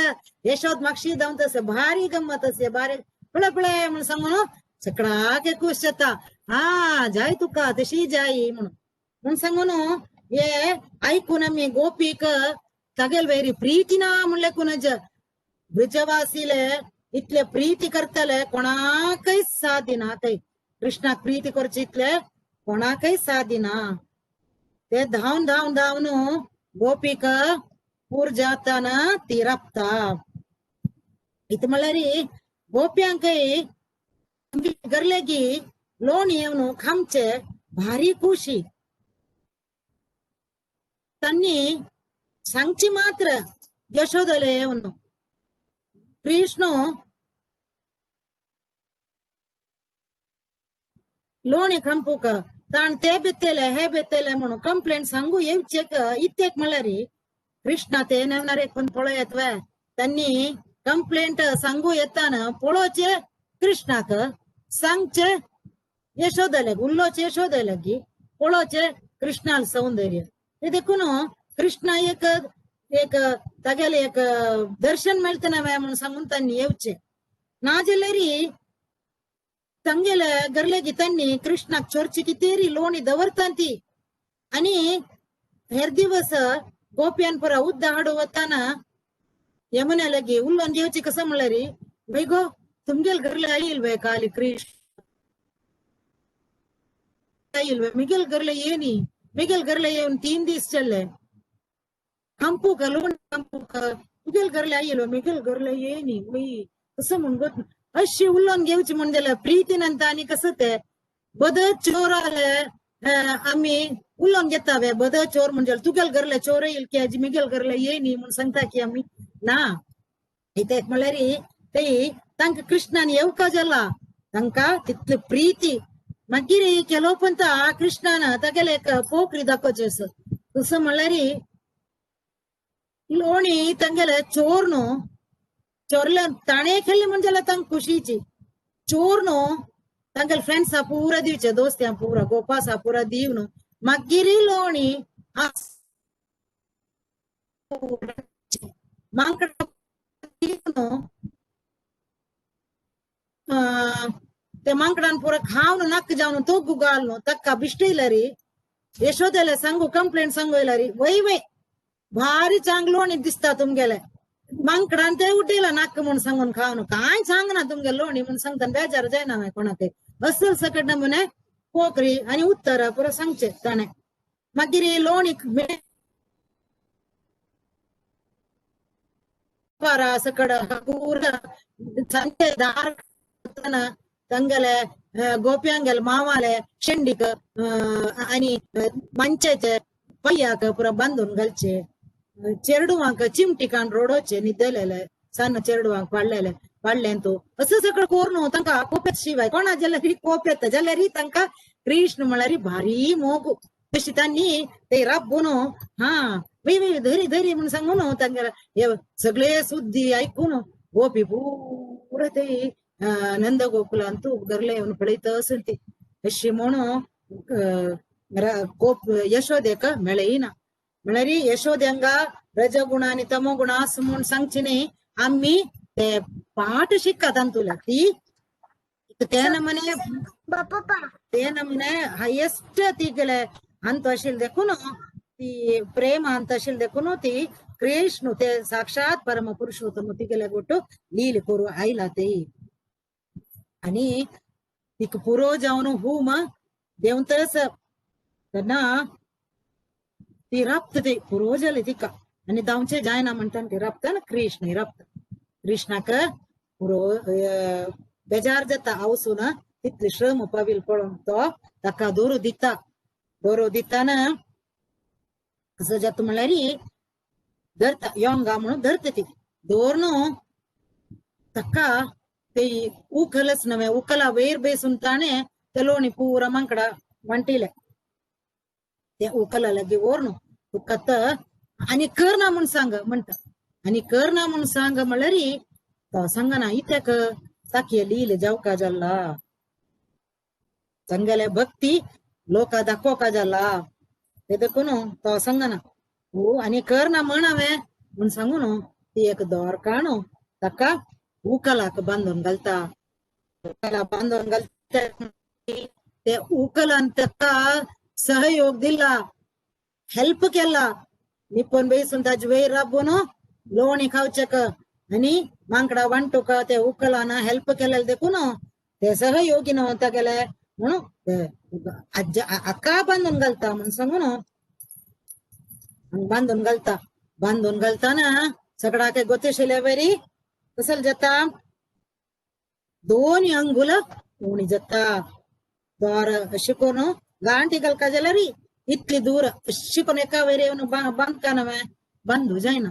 यशोद मागशी धांवतस भारी गम्मत असे भारी पळे पळे म्हणून सांगून सगळाक खूश जाता. हा जाय तुका तशी जाय म्हणून म्हणून सांगून हे ऐकून आमी गोपीक तागेल वैरी प्रीती ना म्हणले कुनज ब्रजवासीले इतले प्रीती करतले कोणाकय सादी ना ते कृष्णाक प्रीती करचे इतले कोणाकय सादी ना. ते धांवन धांवन धांवन गोपीक पूर जाताना ती रपता. इत म्हणल्यार गोप्यांकय गरलेगी लोणी येवन खामचे भारी खुशी. तांणी सांगची मात्र यशोदले येवन कृष्ण लोणी खांपूक ताण ते बेतेले हे बेतेले म्हणून कंप्लेंट सांगू येवचेक इत्येक म्हणल्यार कृष्णा ते नेवणार एक पण पळयत वे त्यांनी कंप्लेंट सांगू येताना पळोवचे कृष्णाक सांगचे यशोदले उल्लोचे यशोदले की पळोवचे कृष्णाल सौंदर्य. ते देखून कृष्णा एक एक तागेले एक दर्शन मेळतना म्हणून सांगून त्यांनी येवचे ना जाल्यार ತಂಗೆಲ ಗರ್ಲೆಗಿ ತನ್ನಿ ಕೃಷ್ಣಕ್ ಚೊರ್ಚಿ ಕಿತೇರಿ ಲೋಣಿ ದವರ್ತಂತಿ. आणि हेर दिवस गोप्यान उद्द हाडू वताना यमुना लगी उल्लोन घेवची कसं म्हणल्यार बाई गो तुमगेल घरले आईल बाय काली कृष्ण आईल बाय मिगेल घरले येनी मिगेल घरले येऊन 3 दीस चल्ले कंपू का लोण कंपू का तुगेल घरले आईल मिगेल घरले येनी वय कसं म्हण गो अशी उल्लोन घेवची म्हण जाल्यार प्रीतीन आनी कसं ते बद चोर आले आमी उल्लोन घेता वे बद चोर म्हणजे तुगेल घरले चोर येईल की आजी मिगेल घरले येनी म्हण सांगता की आमी ना. इथे म्हणल्यार ते तांकां कृष्णान येवका जाला तांकां तितली प्रीती मागीर केलो पंत कृष्णान तागेले एक पोखरी दाखोवचें आसा. तसो म्हणल्यार लोणी तांगेले चोर न्हू चोरले ताणें केल्ले म्हणजे जाल्यार तांकां खुशीची चोर न्हू तांगेले फ्रेंड्सा पुरा दिवचे दोस्त्यां पुरा गोपासा पुरा दिव न्हू मागीर लोणी मांकडा न्हू ते मांकडान पुरा खावन नक्क जावन तोग्गु घाल न्हू ताका बिश्टयलरी यशोदेले सांगू कंप्लेंट सांगू येयलरी वय वय भारी चांग लोणी दिसता तुमगेले मांकडान ते उड्डेला नाक म्हूण सांगून खावन कांय सांगना तुमगे लोणी म्हूण सांगता बेजार जायना मागीर कोणाक असल सकट नमुने पोकरी आनी उत्तर पुरो सांगचे ताणें. मागीर लोणी सकड पूरा सांचे दार तांगेले गोप्यांगेले मावाले शेंडीक आनी मंचाचे पय्याक पुरा बांदून घालचे चेरडुवांक चिमटिकान रोडोचे न्हिदलेले सन्न चेरडुवांक पडलेले पडलें तूं असं सगळं कोर न्हू तांकां कोप येता. शिवाय कोणा जाल्यार कोप येता जाल्यार तांकां कृष्ण म्हळ्यार भारी मोग. तशी तांणी ते राबून हा वय वय धरी धरी म्हूण सांगून तांगेले हे सगळे सुद्दी आयकून गोपी पुरा ते नंद गोकुलांतू घरले येवन पळयत आसून ती अशी म्हणून गोप यशोदेक मेळयना. म्हळ्यार यशोदे हांगा रजगुण आनी तमोगुण आसा म्हूण सांगची न्ही आमी ते पाठ शिक्का तांतुले ती ते नमुने ते नमुने हायेस्ट तिगेले अंत आशिल्ले देखून ती प्रेम अंत आशिल्ले देखून ती कृष्ण ते साक्षात परम पुरुषोत्तम तिगेले गोटू लील करू आयला ते. आनी तिका पुरो जावन हूम देंवतच तेन्ना ती राबता ती पुरो जाली तिका आनी धांवचे जायना म्हणटा ती राबता ना कृष्ण राबता कृष्णाक पुरो बेजार जाता आवसून तितली श्रम पावील पळोवन तो ताका दोरो दिता. दोरो दिताना कसो जाता म्हणल्यार धरता योंगा म्हणून धरता ती दोर न्हू ताका ते उखलच नव्हे उखला वयर बेसून ताणें ते लोणी पुरा मांकडा वांटिले ते उखला लागी वोर न्हू तुका आनी कर ना म्हूण सांग म्हणटा. आनी कर ना म्हूण सांग म्हणल्यार तो सांगना इत्याक ताकी लील जावका जाला तांगेले भक्ती लोका दाखोवका जाला ते देखून तो सांगना ओ आनी कर ना म्हण हांवें म्हूण सांगू न्हू ती एक दोर काणू ताका उकलाक बांदून घालता. उकला बांदून घालता ते उकलान ताका सहयोग दिला हेल्प केला निपून बेसून ताजे वयर राबून लोणी खावचेक आनी मांकडा वांटूक ते उकलान हेल्प केलेले देखून ते सहयोगी न्हू तागेले म्हणून आज्जा अक्का बांदून घालता म्हूण सांगून बांदून घालता. बांदून घालताना सगळ्याक गोतेशिले बरी कसल जाता दोन अंगुल उणी जाता. दोर अशें करून गांठी घालका जाल्यार इतली दूर अशी करून एका वयर येवन बांदका नवें बांदू जायना.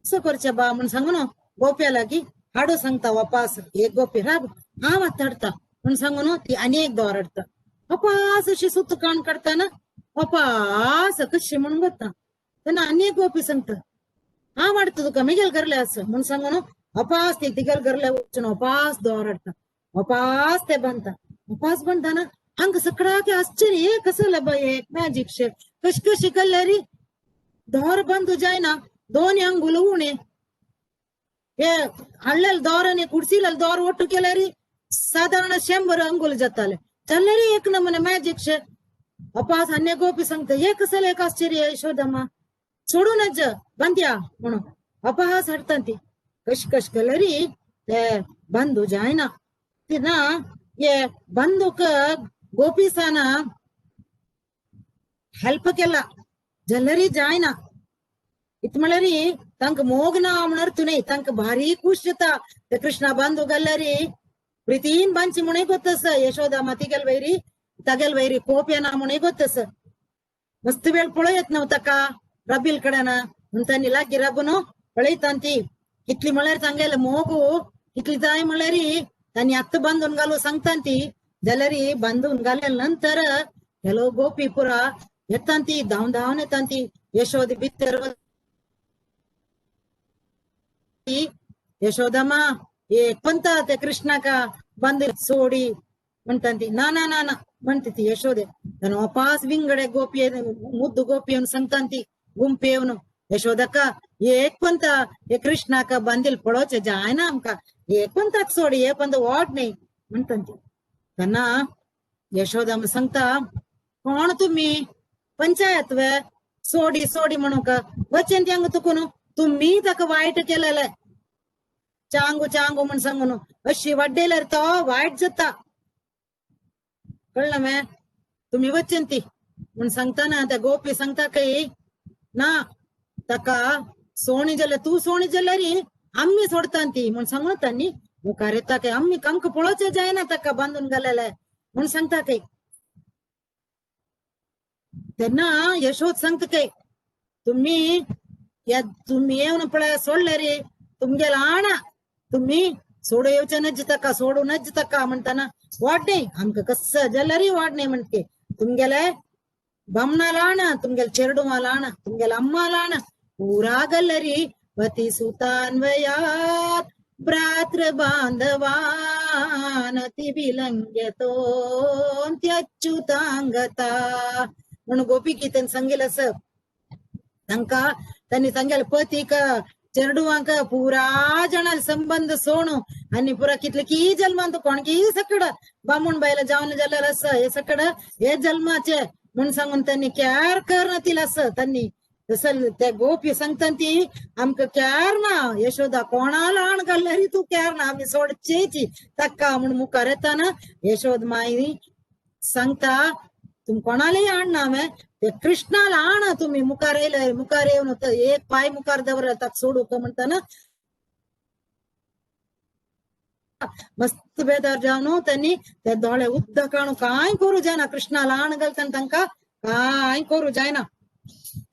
असो करचें बा म्हूण सांगून गोप्या लागीं हाडू सांगता वापास एक गोपी राब हांव आतां हाडटा म्हूण सांगून ती आनी एक दोर हाडटा. वापास अशी सुत काण काडटाना वापास कशी म्हणून वता तेन्ना आनी एक गोपी सांगता हांव हाडटा तुका मिगेल घरले आसा म्हूण सांगून वापास ती तिगेल घरले वचून वापास दोर हाडटा. वापास ते बांदता. वापास बांदताना हांगा सगळ्याक आश्चर्य कसं बाय एक मॅजीक शे कश कशी केल्यार दोर बंद जायना दोन अंगुल उणे हे हाडलेले दोर आनी कुडसिलेले दोर ಒಟ್ಟು केल्यार सादारण 100 अंगुल जाताले जाल्यार एक नमुने मॅजीक शे. वापास आनी गोपी सांगता हे कसलें एक आश्चर्य यशोदम्मा सोडूनच बांदया म्हणून वापास हाडटा ती कश कश केल्यार ते बंदू जायना. तेन्ना हे बंदूक गोपीसाना हेल्प केला जाल्यार जायना. इत म्हणल्यार तांकां मोग ना म्हणल्यार तूं न्हय तांकां भारी खूश जाता ते कृष्णा बांदू घाल्यार प्रितीन बांदची म्हणूय गोत्तस यशोदा मा तिगेल वैरी तागेल वैरी कोप येना म्हणूय गोत्तस मस्त वेळ पळयत न्हू ताका रबील कडेन म्हूण तांणी लागीं राबून पळयता ती कितली म्हणल्यार तांगेले मोग कितली जाय म्हणल्यार तांणी आत्तां बांदून घालू सांगता ती जाल्यार बांदून घाल्या नंतर ಕೆಲವು ಗೋಪಿ ಪುರ ಎತ್ತಂತಿ ಧಾವ್ ಧಾವನ್ ಎತ್ತಂತಿ. ಯಶೋದೆ ಬಿತ್ತರ यशोदमा एक पंत ते कृष्णाका बंद सोडी म्हणटांती ना ना ना ना म्हणती ती यशोदे. ತನ್ನ ವಾಪಾಸ್ ವಿಂಗಡೆ ಗೋಪಿಯ ಮುದ್ದು ಗೋಪಿಯನ್ನು ಸಂತಾಂತಿ ಗುಂಪೇವನು यशोदका एक पंत हे कृष्णाका बांधील पळोवचे जायना आमकां, एक पंताक सोडी, एक पंत वाट न्ही म्हणटांती. तेन्ना यशोदा सांगता कोण तुमी पंचायत वे सोडी सोडी म्हणूंक वचन ती हांगा तुकून तुमी ताका वायट केलेले चांगू चांगू म्हण सांगून अशी वाड्डेल्यार तो वायट जाता, कळ्ळें मे? तुमी वचन ती म्हण सांगतना त्या गोपी सांगता काय ना ताका सोणी जाल्यार तूं सोणी जाल्यार आमी सोडता ती म्हण सांगून तांणी मुखार येता काय आमी आमकां पळोवचें जायना ताका बांदून घालेलें म्हण सांगता काय. तेन्ना यशोद सांगता काय तुमी या तुमी येवन पळय सोडले रे तुमगेला आणा तुमी सोडू येवचे नज ताका सोडू नज ताका म्हणटाना वाट न्ही आमकां कसं जाल्यारय वाट न्ही म्हणटे तुमगेले बामणाला आणा तुमगेले चेरडुवाला आणा तुमगेले अम्माला आणा पुरा गल्लरी पती सुतान्वयात भ्रातृ बांधवान ती विलंग्यतोंत्यच्युतांगता म्हणून गोपी गीतेन सांगेल असं तांकां त्यांनी सांगेल पतीक चेरडुवांक पुरा जणाल संबंध सोणू आणि पुरा कितले की जन्मांत कोणकी सकड बामूण बायला जावन जाल्यार असं हे सकड हे जन्माचे म्हणून सांगून त्यांनी क्यार करतील असं त्यांनी तसं त्या गोपी सांगतात ती आमकां क्यार ना यशोदा कोणाला आण घाल्यार तूं क्यार ना आमी सोडचेची ताका म्हूण मुखार येताना यशोद माई सांगता तुम कोणालाय आण ना हांवें ते कृष्णाला आण तुमी मुखार येयले मुखार येवन एक पाय मुखार दवरला ताका सोडूंक म्हणटाना मस्त बेजार जावन त्यांनी ते दोळे उदक हाडून कांय करूं जायना कृष्णाला आण घालतना तांकां कांय करूं जायना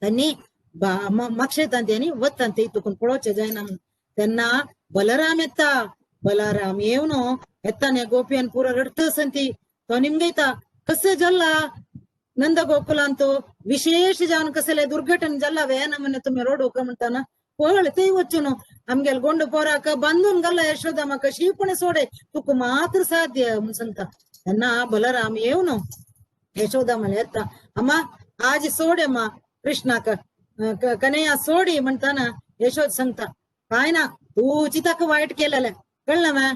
त्यांनी मागशेतान तेणी वतान ते तुकून पळोवचें जायना म्हूण. तेन्ना बलराम येता बलराम येवन येता न्ही गोपीन पुरो रडत ती तो निमगयता कशें जल्ला नंद गोकुलांत विशेष जावन कसले दुर्घटन जल्ला वे नमूने तुमी रोडूक म्हणटाना पळ तेय वचून आमगेले गोंड पोराक बांदून घाला यशोदा म्हाका शीपण सोडे तुका मात्र साध्य म्हूण सांगता. तेन्ना बलराम येवन यशोदा म्हळ्यार येता अम्मा आज सोड अम्मा कृष्णाक कन्हैया सोडी म्हणटाना यशोद सांगता काय ना तूची ताका वायट केलेलें कळ्ळें मा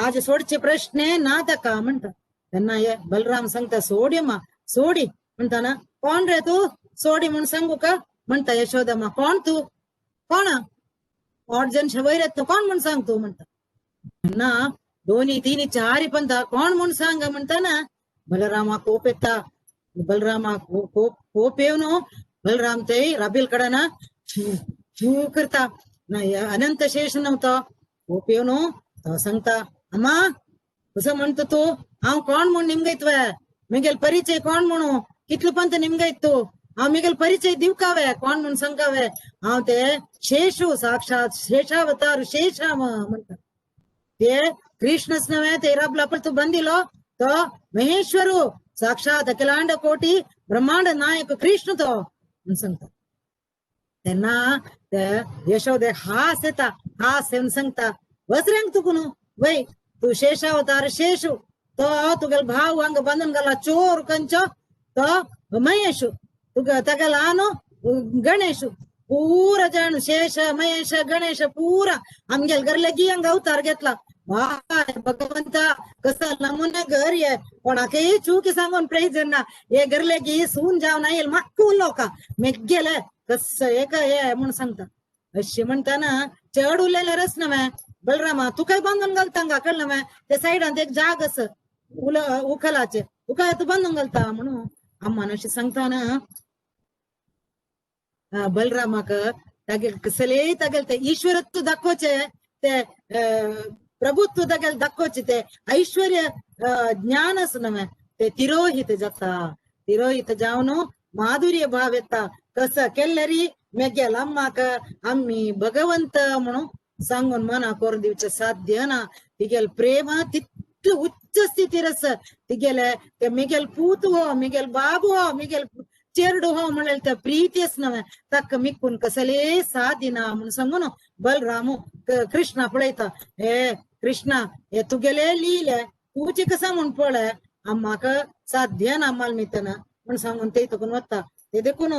आज सोडचे प्रश्न ना ताका म्हणटा. तेन्ना हे बलराम सांगता सोडी अम्मा सोडी म्हणटाना कोण रे तूं सोडी म्हूण सांगू का म्हणटा यशोदम्मा कोण तूं कोण अर्जन वयर येता कोण म्हूण सांग तूं म्हणटा. तेन्ना दोनी तिनी चारी पंता कोण म्हूण सांग म्हणटाना बलरामा कोप येता बलरामा कोप कोप येवन बलराम ते राबील कडेन करता अनंत शेष नव्हता कोप येवन तो सांगता अम्मा कसो म्हणटा तूं हांव कोण म्हूण निमगयतवे मिगेल परिचय कोण म्हणू कितलो पंत निमगयत तूं हांव मिगेल परिचय दिवकावे कोण म्हूण सांगावे हांव ते शेषू साक्षात शेषावतार शेषाव म्हणटा. ते कृष्णच नव्हे ते राबला पण तूं बंदिलो तो महेश्वरू साक्षात अखिलांड कोटी ब्रह्मांड नायक कृष्ण तो म्हूण सांगता. तेन्ना ते यशोदे हास येता हास येवन सांगता वज्रंग तुका न्हू वय तूं शेषावतार शेषू तो तुगेलो भाव हांगा बांदून घाला चोर खंयचो तो महेशू तुका तागेलो न्हू गणेशू पुरा जाण शेष महेश गणेश पुरा आमगेल घरले हांगा अवतार घेतला. वाय भगवंता कसं नमुने घर ये कोणाकय चूक सांगून प्रयोजन ना हे घरले की सून जावन येयल म्हाका उलोवका मेगेले कसं एक हे म्हूण सांगता. अशें म्हणटाना चड उलयल्यार रस न्हय बलरामा तुकाय बांदून घालता हांगा कळ्ळें न्हय ते सायडान एक जाग आसा उल उखलाचे तुका आतां बांदून घालता म्हणून अम्मान अशें सांगताना बलरामाक तागे कसलेय तागेले ते ईश्वरत्व दाखोवचें ते प्रभुत्व तागेले दाखोवचें ते ऐश्वर्य ज्ञान आसा न्हय ते तिरोहित जाता तिरोहित जावन माधुर्य भाव येता कसं केल्लें मेगेल अम्माक आमी भगवंत म्हणून सांगून मना करून दिवचें साध्य ना. तिगेल प्रेम तितलें इतले उच्च स्थितीर आसा तिगेले ते मिगेल पूत हो मिगेल बाबू हो मिगेल चेरडू हो म्हणल्यार त्या प्रीती आसना ताका मिकून कसले सादिना म्हणून सांगून बलरामू कृष्णा पळयता हे कृष्णा हे तुगेले लिहिले तुजे कसा म्हूण पळय आम्हाका साध्य ना माल मितना म्हण सांगून ते तुकून वता. ते देखून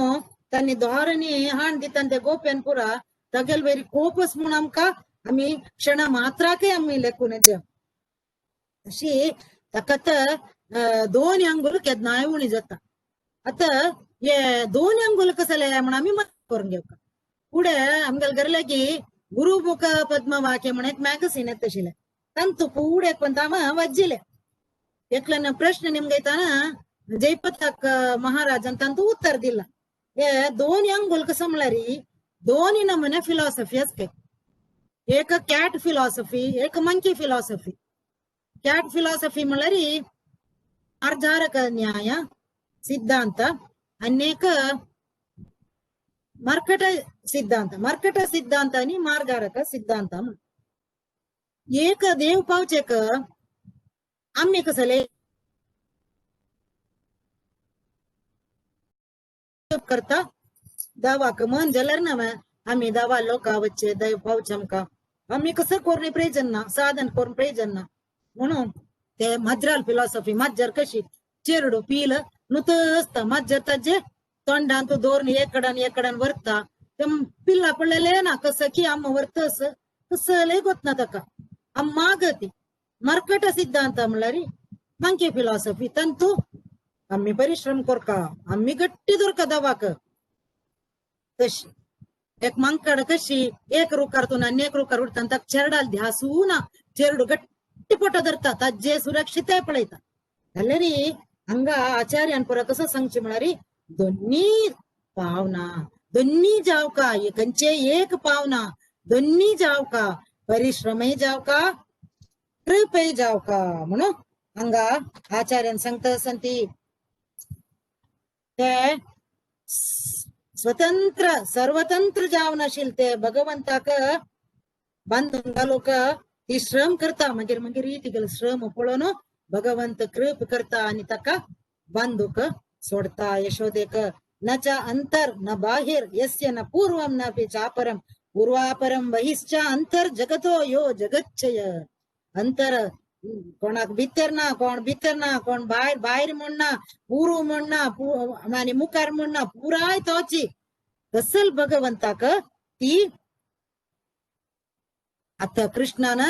तांणी दोहारांनी हाण दिता ते गोप्यान पुरा तागेल वेरी कोपस म्हूण आमकां आमी क्षणा मात्राकय आमी लेखून येता. अशी ताका तर दोन अंगुल केन्नाय उणी जाता. आतां हे दोन अंगुल कसले म्हण आमी मत करून घेवका. फुडें आमगेले घरा लागीं गुरुमुख पद्मवाक्य म्हण एक मॅगझीन येता आशिल्लें तांतू फुडें पण हांव वाचिल्लें. एकल्यान प्रश्न निमगयताना जयपताक महाराजान तांतू उत्तर दिला. हे दोन अंगुल कसं म्हळ्यार दोन नमुने फिलॉसॉफी आसता. एक कॅट फिलॉसॉफी एक मंकी फिलॉसॉफी. कॅट फिलॉसॉफी म्हळ्यार अर्धारक न्याय सिद्धांत अनेक मर्कट सिद्धांत. मर्कट सिद्धांत आनी मार्गारक सिद्धांत. एक देव पावचेक आमी कसले करता दावाक मन जाल्यार ना आमी दावा लोका वच्चे देव पावचे आमकां आमी कसं करून प्रयोजन ना साधन करून प्रयोजन ना म्हणून ते माजराल फिलॉसॉफी. माजर कशी चेरडू पील नुत आसता माजर ताजे तोंडान तूं दवरून एक कडेन एक कडेन व्हरता ते पिल्ला पडलेले ना कसं की आम व्हरतस कसलेय गोतना ताका आम गती मर्कट सिद्धांत म्हणल्यार मंकी फिलॉसॉफी. तांतू आमी परिश्रम करका आमी गट्टी दवरका दवाक तशी एक मांकड कशी एक रुखार तूं आनी एक रुखार उडटा ताका चेरडाल ध्यासू ना चेरडू गट्टी पोटो धरता ताजे सुरक्षितय पळयता. जाल्यार हांगा आचार्यान पुरा कसो सांगचें म्हळ्यार दोन्ही पावना दोन्ही जावका खंयचे एक पावना दोन्ही जावका परिश्रमय जावका कृपय जावका म्हणून हांगा आचार्यान सांगता आसा ते स्वतंत्र सर्वतंत्र जावन आशिल्ले ते भगवंताक बांदून घालूंक ती श्रम करता. मागीर मागीर तिगेलो श्रम पळोवन भगवंत कृप करता आनी ताका बांदूक सोडता. यशोदेक न च अंतर न बाहिर यस्य न पूर्वं न अपि चापरं पूर्वापरं बहिश्च अंतर जगतो यो जगच्चय. अंतर कोणाक भितर ना कोण भितर ना कोण भायर भायर म्हण ना पूर्व म्हण ना आनी मुखार म्हण ना पुराय तोची कसल भगवंताक ती आतां कृष्णान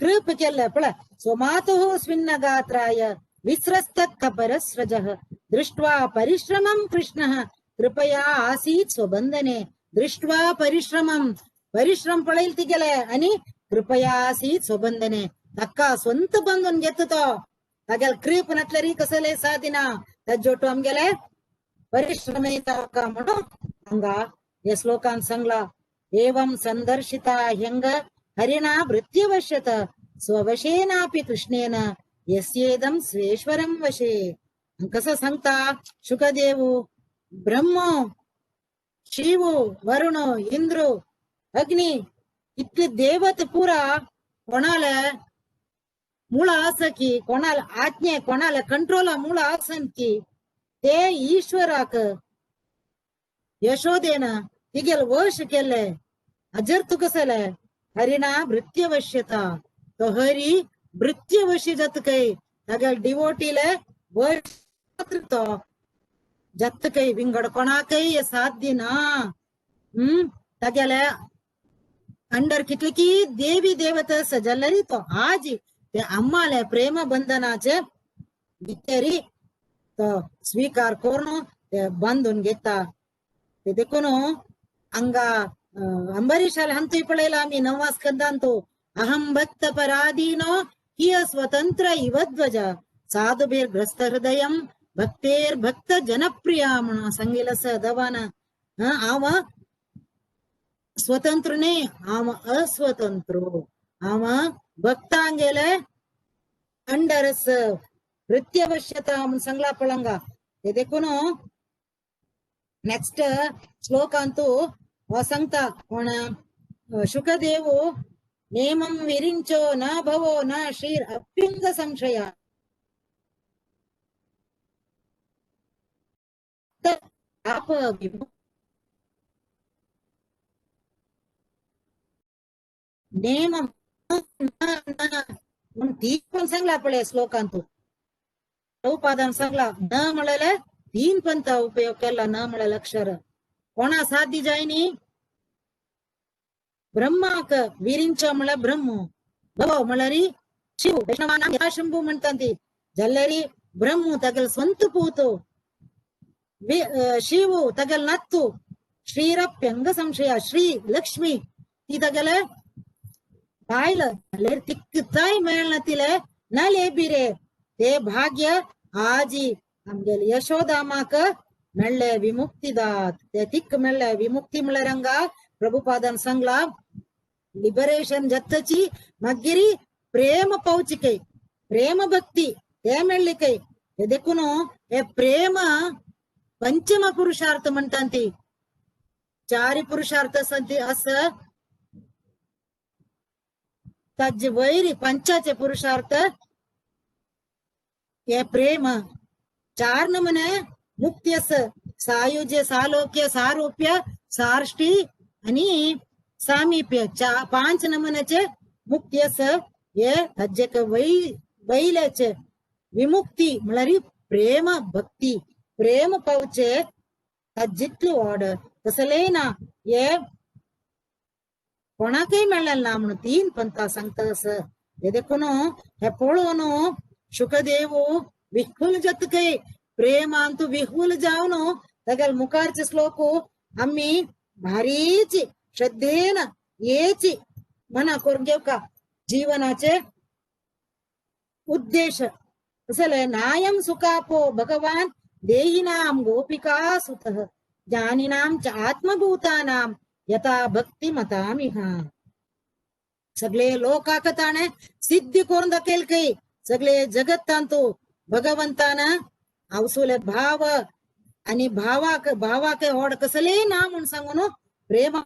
कृप केल्ले पळय. स्वमातुः स्विन्न गात्राय विस्रस्त कपरस्रजः दृष्ट्वा परिश्रमं कृष्णः कृपया आसीत् स्वबंधने. दृष्ट्वा परिश्रमं परिश्रम पळयल तिगेले आनी कृपया आसीत् स्वबंधने. ताका स्वंत बांदून घेता तो तागेले कृप नासल्यार कसले सादिना ताजोटू आमगेले परिश्रम ताका म्हणून हांगा हे श्लोकान सांगला. एवं संदर्शिता ह्यंग हरिणा भृत्यवश्यत स्ववशेनापि कृष्णेन यस्येदं स्वेश्वरं वशे. कसं सांगता शुकदेव ब्रह्म शिव वरुण इंद्र अग्नी इतले देवत पुरा कोणाला मुळा आसा की कोणाला आज्ञे कोणाला कंट्रोला मुळा आसन की ते ईश्वराक यशोदेन तिगेल वश केले अजर तू कसले हरिणा भृत्यवश्यता तो हरी भृत्यवशी जात काय तागेल डिवोटीले वश तो जात काय विंगड कोणाकय साध्य ना. तागेले अंडर कितले की देवी देवता सजल्ली तो आज ते अम्माले प्रेम बंधनाचे भितरी तो स्वीकार करून ते बांधून घेता. ते देखून हांगा अंबरीशाला हंतूय पळयला आमी नववा स्कंदांतू अहं भक्त पराधीनो हिय स्वतंत्र इव ध्वज साधुभिर्ग्रस्त हृदयं भक्तेर भक्त जनप्रिया म्हणून सांगितलं आसा दवान. हांव स्वतंत्र न्ही हांव अस्वतंत्र हांव भक्तांगेले अंडरस भृत्यवश्यता म्हणून सांगला पळंगा. ते देखून नेक्स्ट श्लोकांतू हो सांगता कोण शुकदेव नेमं विरिंचो न भवो न श्रीर अप्युंग संशय आप नेमं म्हणून ती पण सांगला आपल्या श्लोकांतू प्रभुपादान सांगला न म्हळ्यार तीन पंथ उपयोग केला न म्हळ्यार अक्षर कोणा साध्य जायनी ब्रह्माक विरिंच म्हळ्यार ब्रह्म भव म्हळ्यार शिव वैष्णवानां शंभू म्हणतात ती जल्लरी ब्रह्म तगल ಸ್ವಂತ ಪೂತು ಶಿವು ತಗಲ್ ನತ್ತು ಶ್ರೀರಪ್ಯಂಗ ಸಂಶಯ ಶ್ರೀ ಲಕ್ಷ್ಮಿ ती तगल बायल तिक्कताय मेळना न लेबिरे ते भाग्य आजी आमगेले यशोदामाक मेळ्ळे विमुक्ती दात ते तिक्क मेळ्ळे विमुक्ती म्हळ्यार हांगा प्रभुपादान सांगला लिबरेशन जत्तची मागीर प्रेम पावचिकै प्रेम भक्ती ते मेळ्ळिकै देखून हे प्रेम पंचम पुरुषार्थ म्हणतात ती चारी पुरुषार्थ संती असं ताजे वैरी पंचाचे पुरुषार्थ हे प्रेम चार नमुने मुक्ती अस सायुज्य सालोक्य सारोप्य सार्ष्टी आणि सामीप्य पांच नमुन्याचे मुक्ती अस हे ताजे वैल्याचे विमुक्ती म्हळ्यार प्रेम भक्ती प्रेम पावचे जितली ऑर्डर तसले ना हे कोणाकय मेळ्ळें ना म्हणून तीन पंथा सांगता असं हे देखून हे पळोवन शुकदेव विहुल जातकय प्रेमांतु विहुल जावन तागेले मुखारचे श्लोक आमी भारीची श्रद्धेन येची मना करून घेवका जीवनाचे उद्देश तसले नायं सुखापो भगवान देहिनां गोपिका सुतः ज्ञानिनां च आत्मभूतानां यथा भक्तिमतामिह. सगळे लोकाक ताणें सिद्धी करून दाखयल खंय सगळे जगत्तांतु भगवंतान आवसुले भाव आणि भावाक भावाक होड कसले ना म्हूण सांगून प्रेम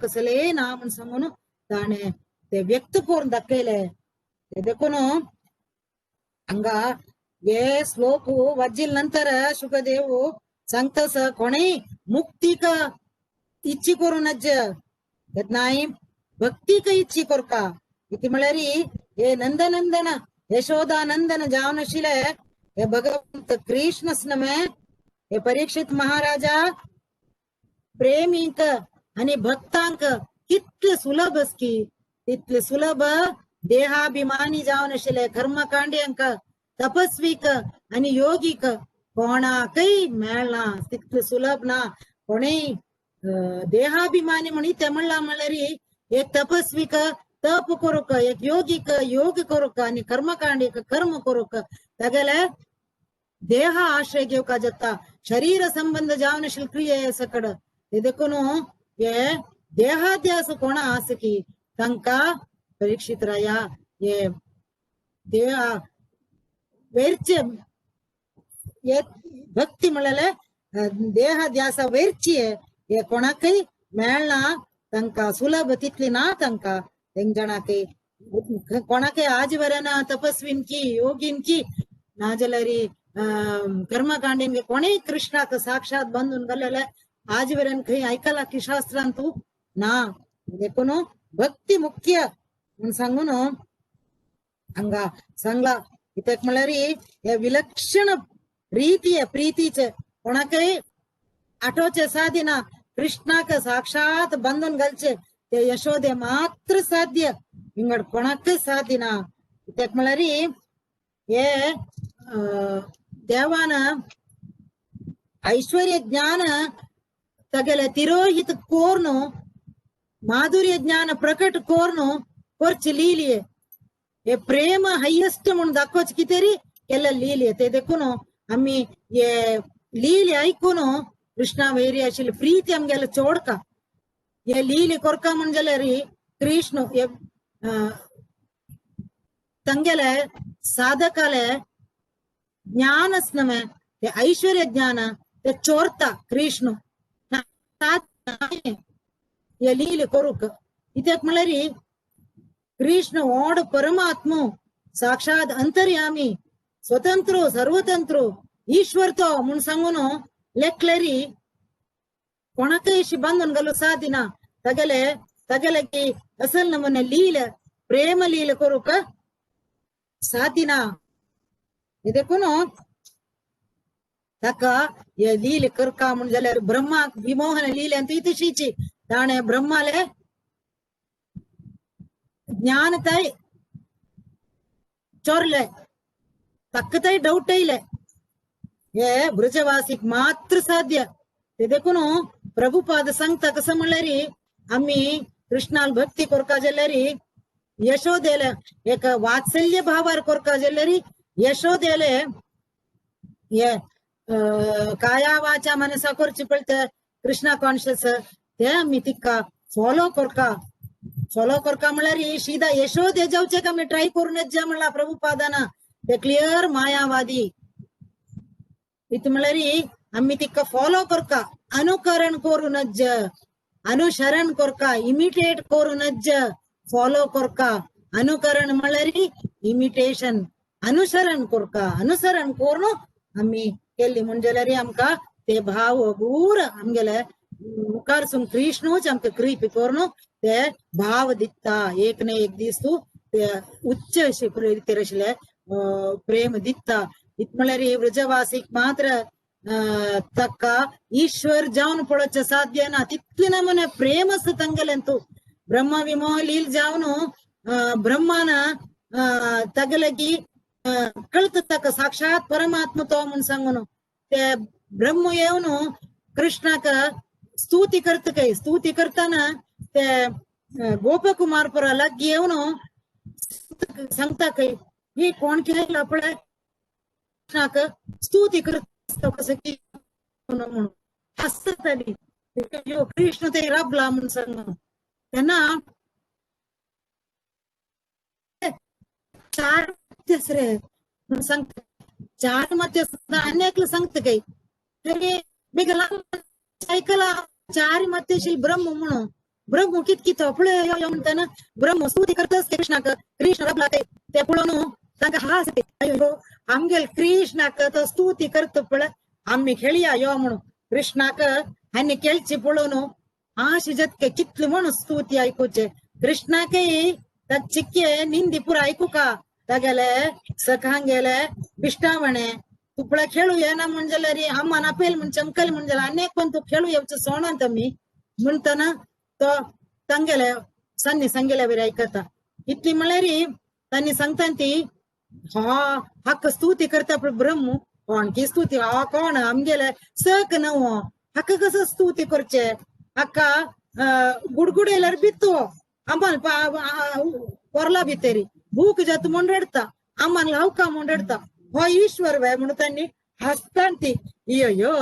कसले ना म्हूण सांगून ताणें ते व्यक्त करून दाखयले. ते देखून हांगा हे श्लोक वाचिल नंतर शुकदेव सांगतस कोणेय मुक्तीक इच्छी करू नज तेन्नाय भक्तीक इच्छी करका इति म्हळ्यार हे नंदनंदन यशोदानंदन जावन आशिल्ले हे भगवंत कृष्ण नमे हे परीक्षित महाराजा प्रेमीक आणि भक्तांक कितले सुलभ असकी तितले सुलभ देहाभिमानी जावन आशिल्ले कर्मकांड्यांक तपस्वीक आणि योगीक कोणाकय मेळना तितले सुलभ ना. कोणेय देहाभिमानी म्हणी ते म्हणला म्हळ्यार एक तपस्वीक तप करूक एक योगीक योग करूक आणि कर्मकांडीक कर्म करूक तागेले देह आश्रय घेवका जाता शरीर संबंध जावन आशिल्ले क्रिये सकड ते देखून हे देहाध्यास कोणा आसा की तांकां परीक्षित राया हे देह वैरचे भक्ती म्हळ्यार देहाध्यास वैरची हे कोणाकय मेळना तांकां सुलभ तितली ना तांकां तेंक जाणाकय कोणाकय आज वरेन तपस्वीनकी योगीनकी नाजाल्यार कर्मकांडीन कोणेय कृष्णाक साक्षात बांदून घालेले आज वरेन खंय आयकला की शास्त्रांत तूं ना. देखून भक्ती मुख्य म्हूण सांगून हांगा सांगला. कित्याक म्हळ्यार हे विलक्षण प्रीती प्रीतीचे कोणाकय आठोवचे सादिना कृष्णाक साक्षात बांदून घालचे ते यशोदे मात्र साध्य विंगड कोणाकय साध्य ना. कित्याक म्हळ्यार हे देवान ऐश्वर्य ज्ञान तागेले तिरोहित कोर्न माधुर्य ज्ञान प्रकट कोर्न कोरचे लीलिये हे प्रेम हायेस्ट म्हणून दाखोवचें कितें तरी केल्ले लीले ते देखून आमी हे लीले आयकून कृष्णा वैरी आशिल्ली प्रीती आमगेले चोडका हे लीले कोरका म्हण जाल्यार कृष्ण हे तांगेले साधकाले ज्ञान नव्हे ते ऐश्वर्य ज्ञान ते चोरता कृष्ण हे लीले करूक कित्याक म्हळ्यार कृष्ण ओड परमात्मो साक्षात अंतर्यामी स्वतंत्र सर्वतंत्र ईश्वर तो म्हूण सांगून लेखलेरी कोणाकय अशी बांदून घालूं सादी ना. तागेले तागेले की असल नमुने लील प्रेम लील करूंक सादी ना. देखून ताका हे लील करका म्हूण जाल्यार ब्रह्माक विमोहन लील ती तशीची ताणें ब्रह्माले ज्ञान ताय चोरले ताका ताय डावट येयले. हे ब्रजवासीक मात्र साध्य. ते देखून प्रभुपाद सांगता कसं म्हणल्यार आमी कृष्णाल भक्ती करका जाल्यार यशोदेले एक वात्सल्य भावार करका जाल्यार यशोदेले हे काया वाचा मनसा करची पळय कृष्णा कॉन्शियस ते आमी तिका फॉलो करका. फॉलो करका म्हणल्यार सीधा यशोदे जावचे का आमी ट्राय करूनच जा म्हणला प्रभुपादान. ते क्लियर मायावादी. इत म्हणल्यार आमी तिका फॉलो करका, अनुकरण करूनच, अनुसरण करका, इमिटेट करूनच फॉलो करका. अनुकरण म्हणल्यार इमिटेशन, अनुसरण करका. अनुसरण करून आमी केल्ली म्हूण जाल्यार आमकां ते भाव गूर आमगेले मुखार सून कृष्णूच आमकां कृपा करून ते भाव दिता. एक न एक दीस तूं ते उच्च अशे रितीर आशिल्ले प्रेम दिता. इत म्हणल्यार व्रजवासीक मात्र ताका ईश्वर जावन पळोवचें साध्य ना तितलें नमुने प्रेम आसा तांगेलें. तूं ब्रह्म विमोह लील जावन ब्रह्मान तागेले की कळता ताका साक्षात परमात्मा तो म्हूण सांगून ते ब्रह्म येवन कृष्णाक स्तुती करता काय. स्तुती करतना ते गोपकुमार पुरा लागीं येवन सांगता काय ही कोण खेळला पळय कृष्णाक स्तुती करता कसं की म्हणून हासताली कृष्ण ते राबला म्हूण सांगून. तेन्ना चार रे म्हणून सांगता चार मत आनी एकलो सांगता काय तरी बेगीन आयकला चार मत्यशील ब्रह्म म्हणून ब्रह्म कितकी पळय म्हणटना ब्रह्म स्तुती करताच कृष्णाक कृष्ण राबला काय ते पळोवन तांकां हास अयो आमगेल कृष्णाक तो स्तुती करता पळय आमी खेळया यो म्हणून कृष्णाक आनी खेळची पळोवन आश जातके कितले म्हणून स्तुती आयकुचे कृष्णाकय चिक्के निंदी पुरा आयकुका तागेले सखांगेले बिश्टावणे तूं पळय खेळू येना म्हूण जाल्यार अम्मान आपयल म्हूण चमकल म्हूण जाल्यार आनी एक पण तूं खेळू येवचो सोणात आमी म्हणटना तो तांगेले सान्नी सांगेल्या बरी आयकता. इतली म्हणल्यार तांणी सांगता ती हा हाका स्तुती करता पळय ब्रह्म कोण की स्तुती हा कोण आमगेले सक न्हू हाका कसो स्तुती करचे हाका गुडगुडेल्यार भितो आम्हाला पोरला भितरी भूक जात म्हूण रडता आम्हाला लावका म्हूण रडता हो ईश्वर वे म्हणून तांणी हासतान ती अय्यो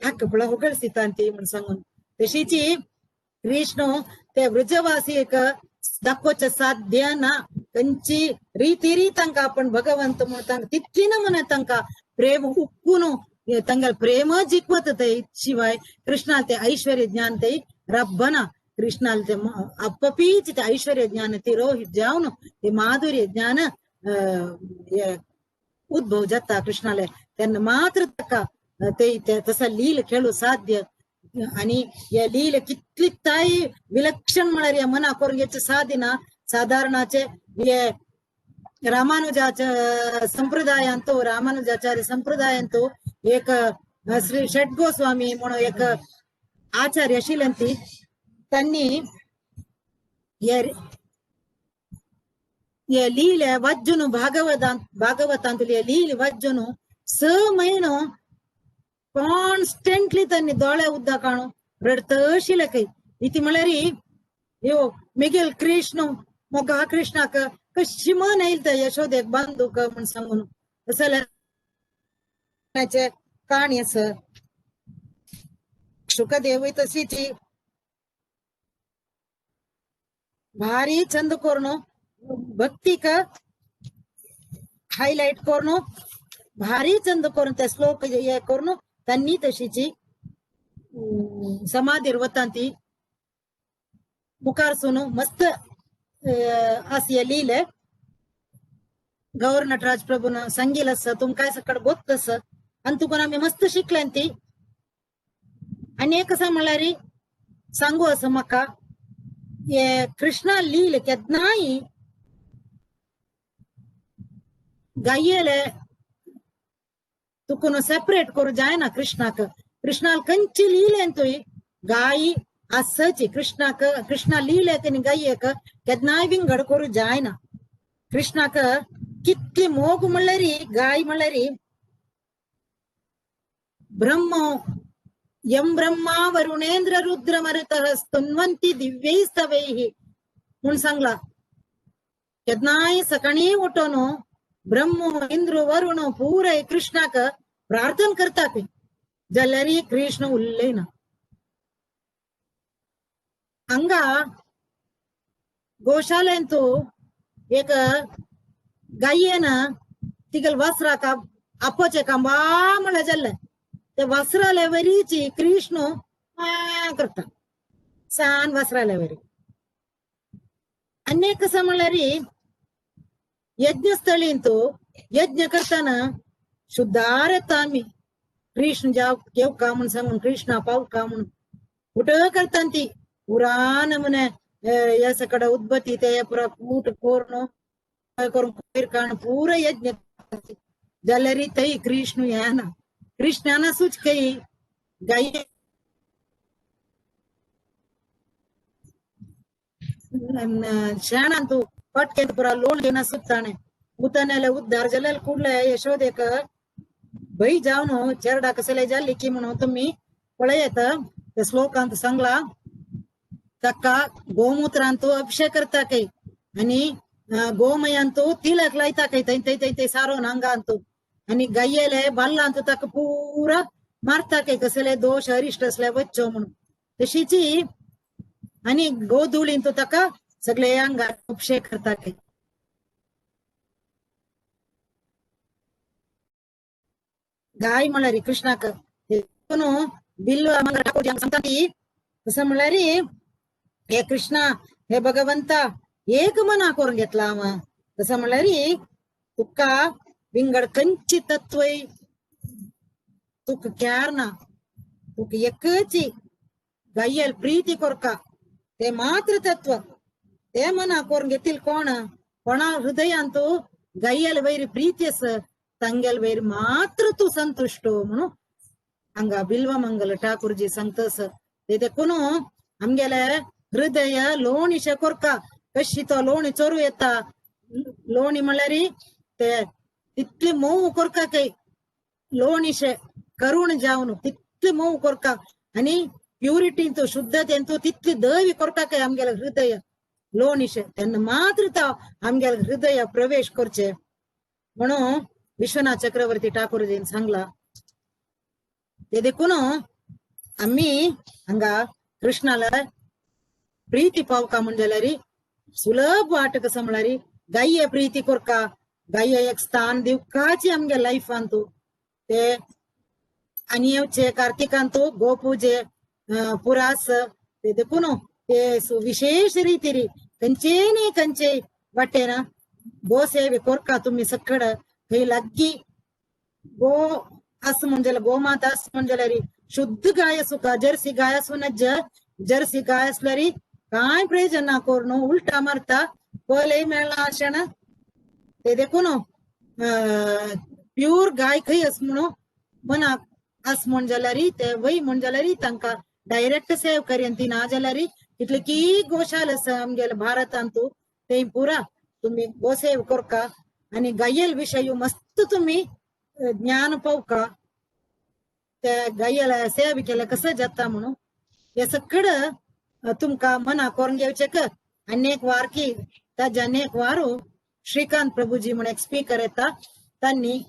हाका पळय होगळसितान ती म्हूण सांगून. तशीची कृष्ण ते व्रजवासी दाखोवचें साध्य ना. खंयची रिती तांकां आपण भगवंत म्हूण तांकां तितली ना म्हण तांकां प्रेम उक्कून तांगेले प्रेम जिखवत ते शिवाय कृष्णाल ते ऐश्वर्य ज्ञान ते रब्बना. कृष्णाल ते अपपीच ते ऐश्वर्य ज्ञान तिरोहित जावन ते माधुर्य ज्ञान उद्भव जाता कृष्णाले तेन्ना मात्र ताका ते तसा लील खेळू साध्य. आणि हे लील कितली ताय विलक्षण म्हळ्यार ह्या मना करून घेवचें साध्य ना. साधारणाचे हे रामानुजाच्या संप्रदायांतो रामानुजाचार्य संप्रदायांतो एक श्री षट गोस्वामी म्हणून एक आचार्य आशिल्ले ती त्यांनी हे लीले वज्जुनु भागवतांत भागवतांतले लील वज्जुनु 6 म्हयनो कॉन्स्टंटली त्यांनी दोळे उदक काणू रडतशिले खंय. इती म्हळ्यार यो मिगेल कृष्ण मोगा कृष्णाक कशी मन येईल त्या यशोदेक बांदूक म्हूण सांगून जाल्यार काणी आसा. शुकदेवूय तशीच भारी चंद करून भक्तीक हायलायट करून भारी चंद करून ते श्लोक हे करून त्यांनी तशीची समाधीर वता ती मुखार सून मस्त आसिया लिहिले गौर नटराज प्रभून सांगील आसा तुमकां सकड गोत आसा आनी तुका आमी मस्त शिकल्यान ती. आनी एक आसा म्हणल्यार सांगू आसा म्हाका हे कृष्णा लील केन्नाय गायेले तुकून सेपरेट करूं जायना कृष्णाक. कृष्णाल खंयची लिहिलें तुय गाय आसची कृष्णाक कृष्णा लिहिले तेणी गायेक केन्नाय विंगड करूं जायना. कृष्णाक कितली मोग म्हणल्यार गाय म्हणल्यार ब्रह्म यम ब्रह्मा वरुणेंद्र रुद्र मरुतः स्तुन्वन्ति दिव्यैस्तवैः म्हूण सांगला. केन्नाय सकाळीं उठोन ब्रह्म इंद्र वरुण पुराय कृष्णाक प्रार्थना करता ते जाल्यार कृष्ण उलयना. हांगा गोशालेंत एक गायेन तिगेल वासराक आपोचे कांबा म्हणल्यार जाल्लें ते वासराले वरीची कृष्ण करता सान वासराले वरी. आनी एक आसा म्हणल्यार यज्ञस्थळींत यज्ञ करतना शुद्धार येता आमी कृष्ण जाव घेवका म्हूण सांगून कृष्णा पावका म्हूण उठ करता ती पुरान म्हणे ह्या सकड उद्बती ते पुरा कूट कोरून करून कोयर काण पुरा यज्ञ जाल्यार थंय कृष्ण येना. कृष्णान सूच कई गाय शेणांतू पटके पुरा लोण घेवन सुत्ताणे उतनेले उद्धार जाल्यार कुडले यशोदेक भंय जावन चेरडा कसले जाल्ली की म्हणून तुमी पळयत ते श्लोकांत सांगला ताका गोमुत्रांतू अभिषेक करता कई आनी गोमयांतू तिलक लायता कई थंय थंय थंय थंय सारोवन आंगांतू आनी गायेले बाल्लांतू ताका पुरा मारता कई कसले दोश अरिश्ट असले वच्चो म्हणून तशीची आनी गोधुळींतू ताका सगळे अंगार अभिषेक करता कई. गाय म्हणल्यार कृष्णाक बिल्व सांगता ती तसं म्हणल्यार हे कृष्णा हे भगवंता एक मना करून घेतला हांव तसं म्हणल्यार तुका विंगड खंयची तत्वय तुका क्यार ना तुका एकची गायल प्रीती कोरका ते मात्र तत्व ते मना करून घेतील कोण कोणा हृदयांतू गायल वैर प्रीती आसा तांगेल वैर मात्र तूं संतुश्ट म्हणून हांगा बिल्व मंगल ठाकूरजी सांगतस ते देखून आमगेले हृदय लोणीशे कोरका कशी तो लोणी चोरू येता लोणी म्हणल्यार ते तितली मोव कोरका काही लोणीशे करुण जावन तितली मोव कोरका आनी प्युरिटींतू शुद्धतेंतू तितली दवी कोरका काय आमगेले हृदय लोणीशे तेन्ना मात्र तो आमगेले हृदय प्रवेश करचे म्हणून विश्वनाथ चक्रवर्ती ठाकूरजीन सांगला. ते देखून आमी हांगा कृष्णाला प्रीती पावका म्हण जाल्यार सुलभ वाट कसं म्हणल्यार गाये प्रीती कोरका गाये एक स्थान दिवकाची आमगे लायफांतू ते आनी येवचे कार्तिकांतू गोपूजे पुरास ते देखून ते विशेष रितीरी खंयचे न्ही खंयचे वाटेन गो सेवे कोरका तुमी सकड थंय लागीं गो आस म्हण जाल्यार गोमाता आस म्हण जाल्यार शुद्ध गाय आसूं जर्सी गाय आसूं नज्ज जर्सी गाय आसल्यार कांय प्रयोजन ना करून उल्टा मारता पलय मेळना अशें ना ते देखून प्यूर गाय खंय आस म्हणून मनाक आस म्हण जाल्यार ते वय म्हण जाल्यार तांकां डायरेक्ट सेव करेन ती ना जाल्यार इतले की गोशाल आसा आमगेले भारतांतू ते पुरा तुमी गो सेव करका आनी गायल विशय मस्त तुमी ज्ञान पावका ते गायेला सेव केल्या कसं जाता म्हणून हे सगळं तुमकां मना करून घेवचें क. आनी एक वार की ताजे आनी एक वारू श्रीकांत प्रभुजी म्हण एक स्पीकर येता तांणी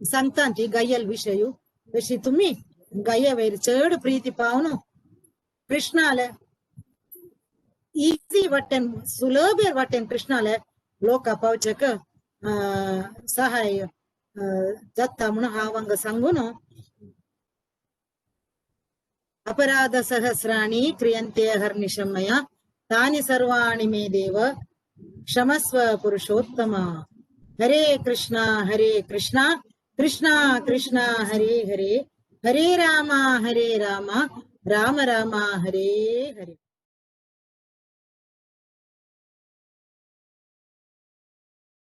सांगता ती गायल विशय तशी तुमी गाये वयर चड प्रीती पावन कृष्णाले इजी वाटेन सुलभ वाटेन कृष्णाले लोका पावचेक सहाय जाता म्हणून हांव हांगा सांगून अपराध सहस्राणि क्रियन्ते अहर्निशं मया तानि सर्वाणि मे देव क्षमस्व पुरुषोत्तम. हरे कृष्ण हरे कृष्ण कृष्ण कृष्ण हरे हरे, हरे राम हरे राम राम राम हरे हरे.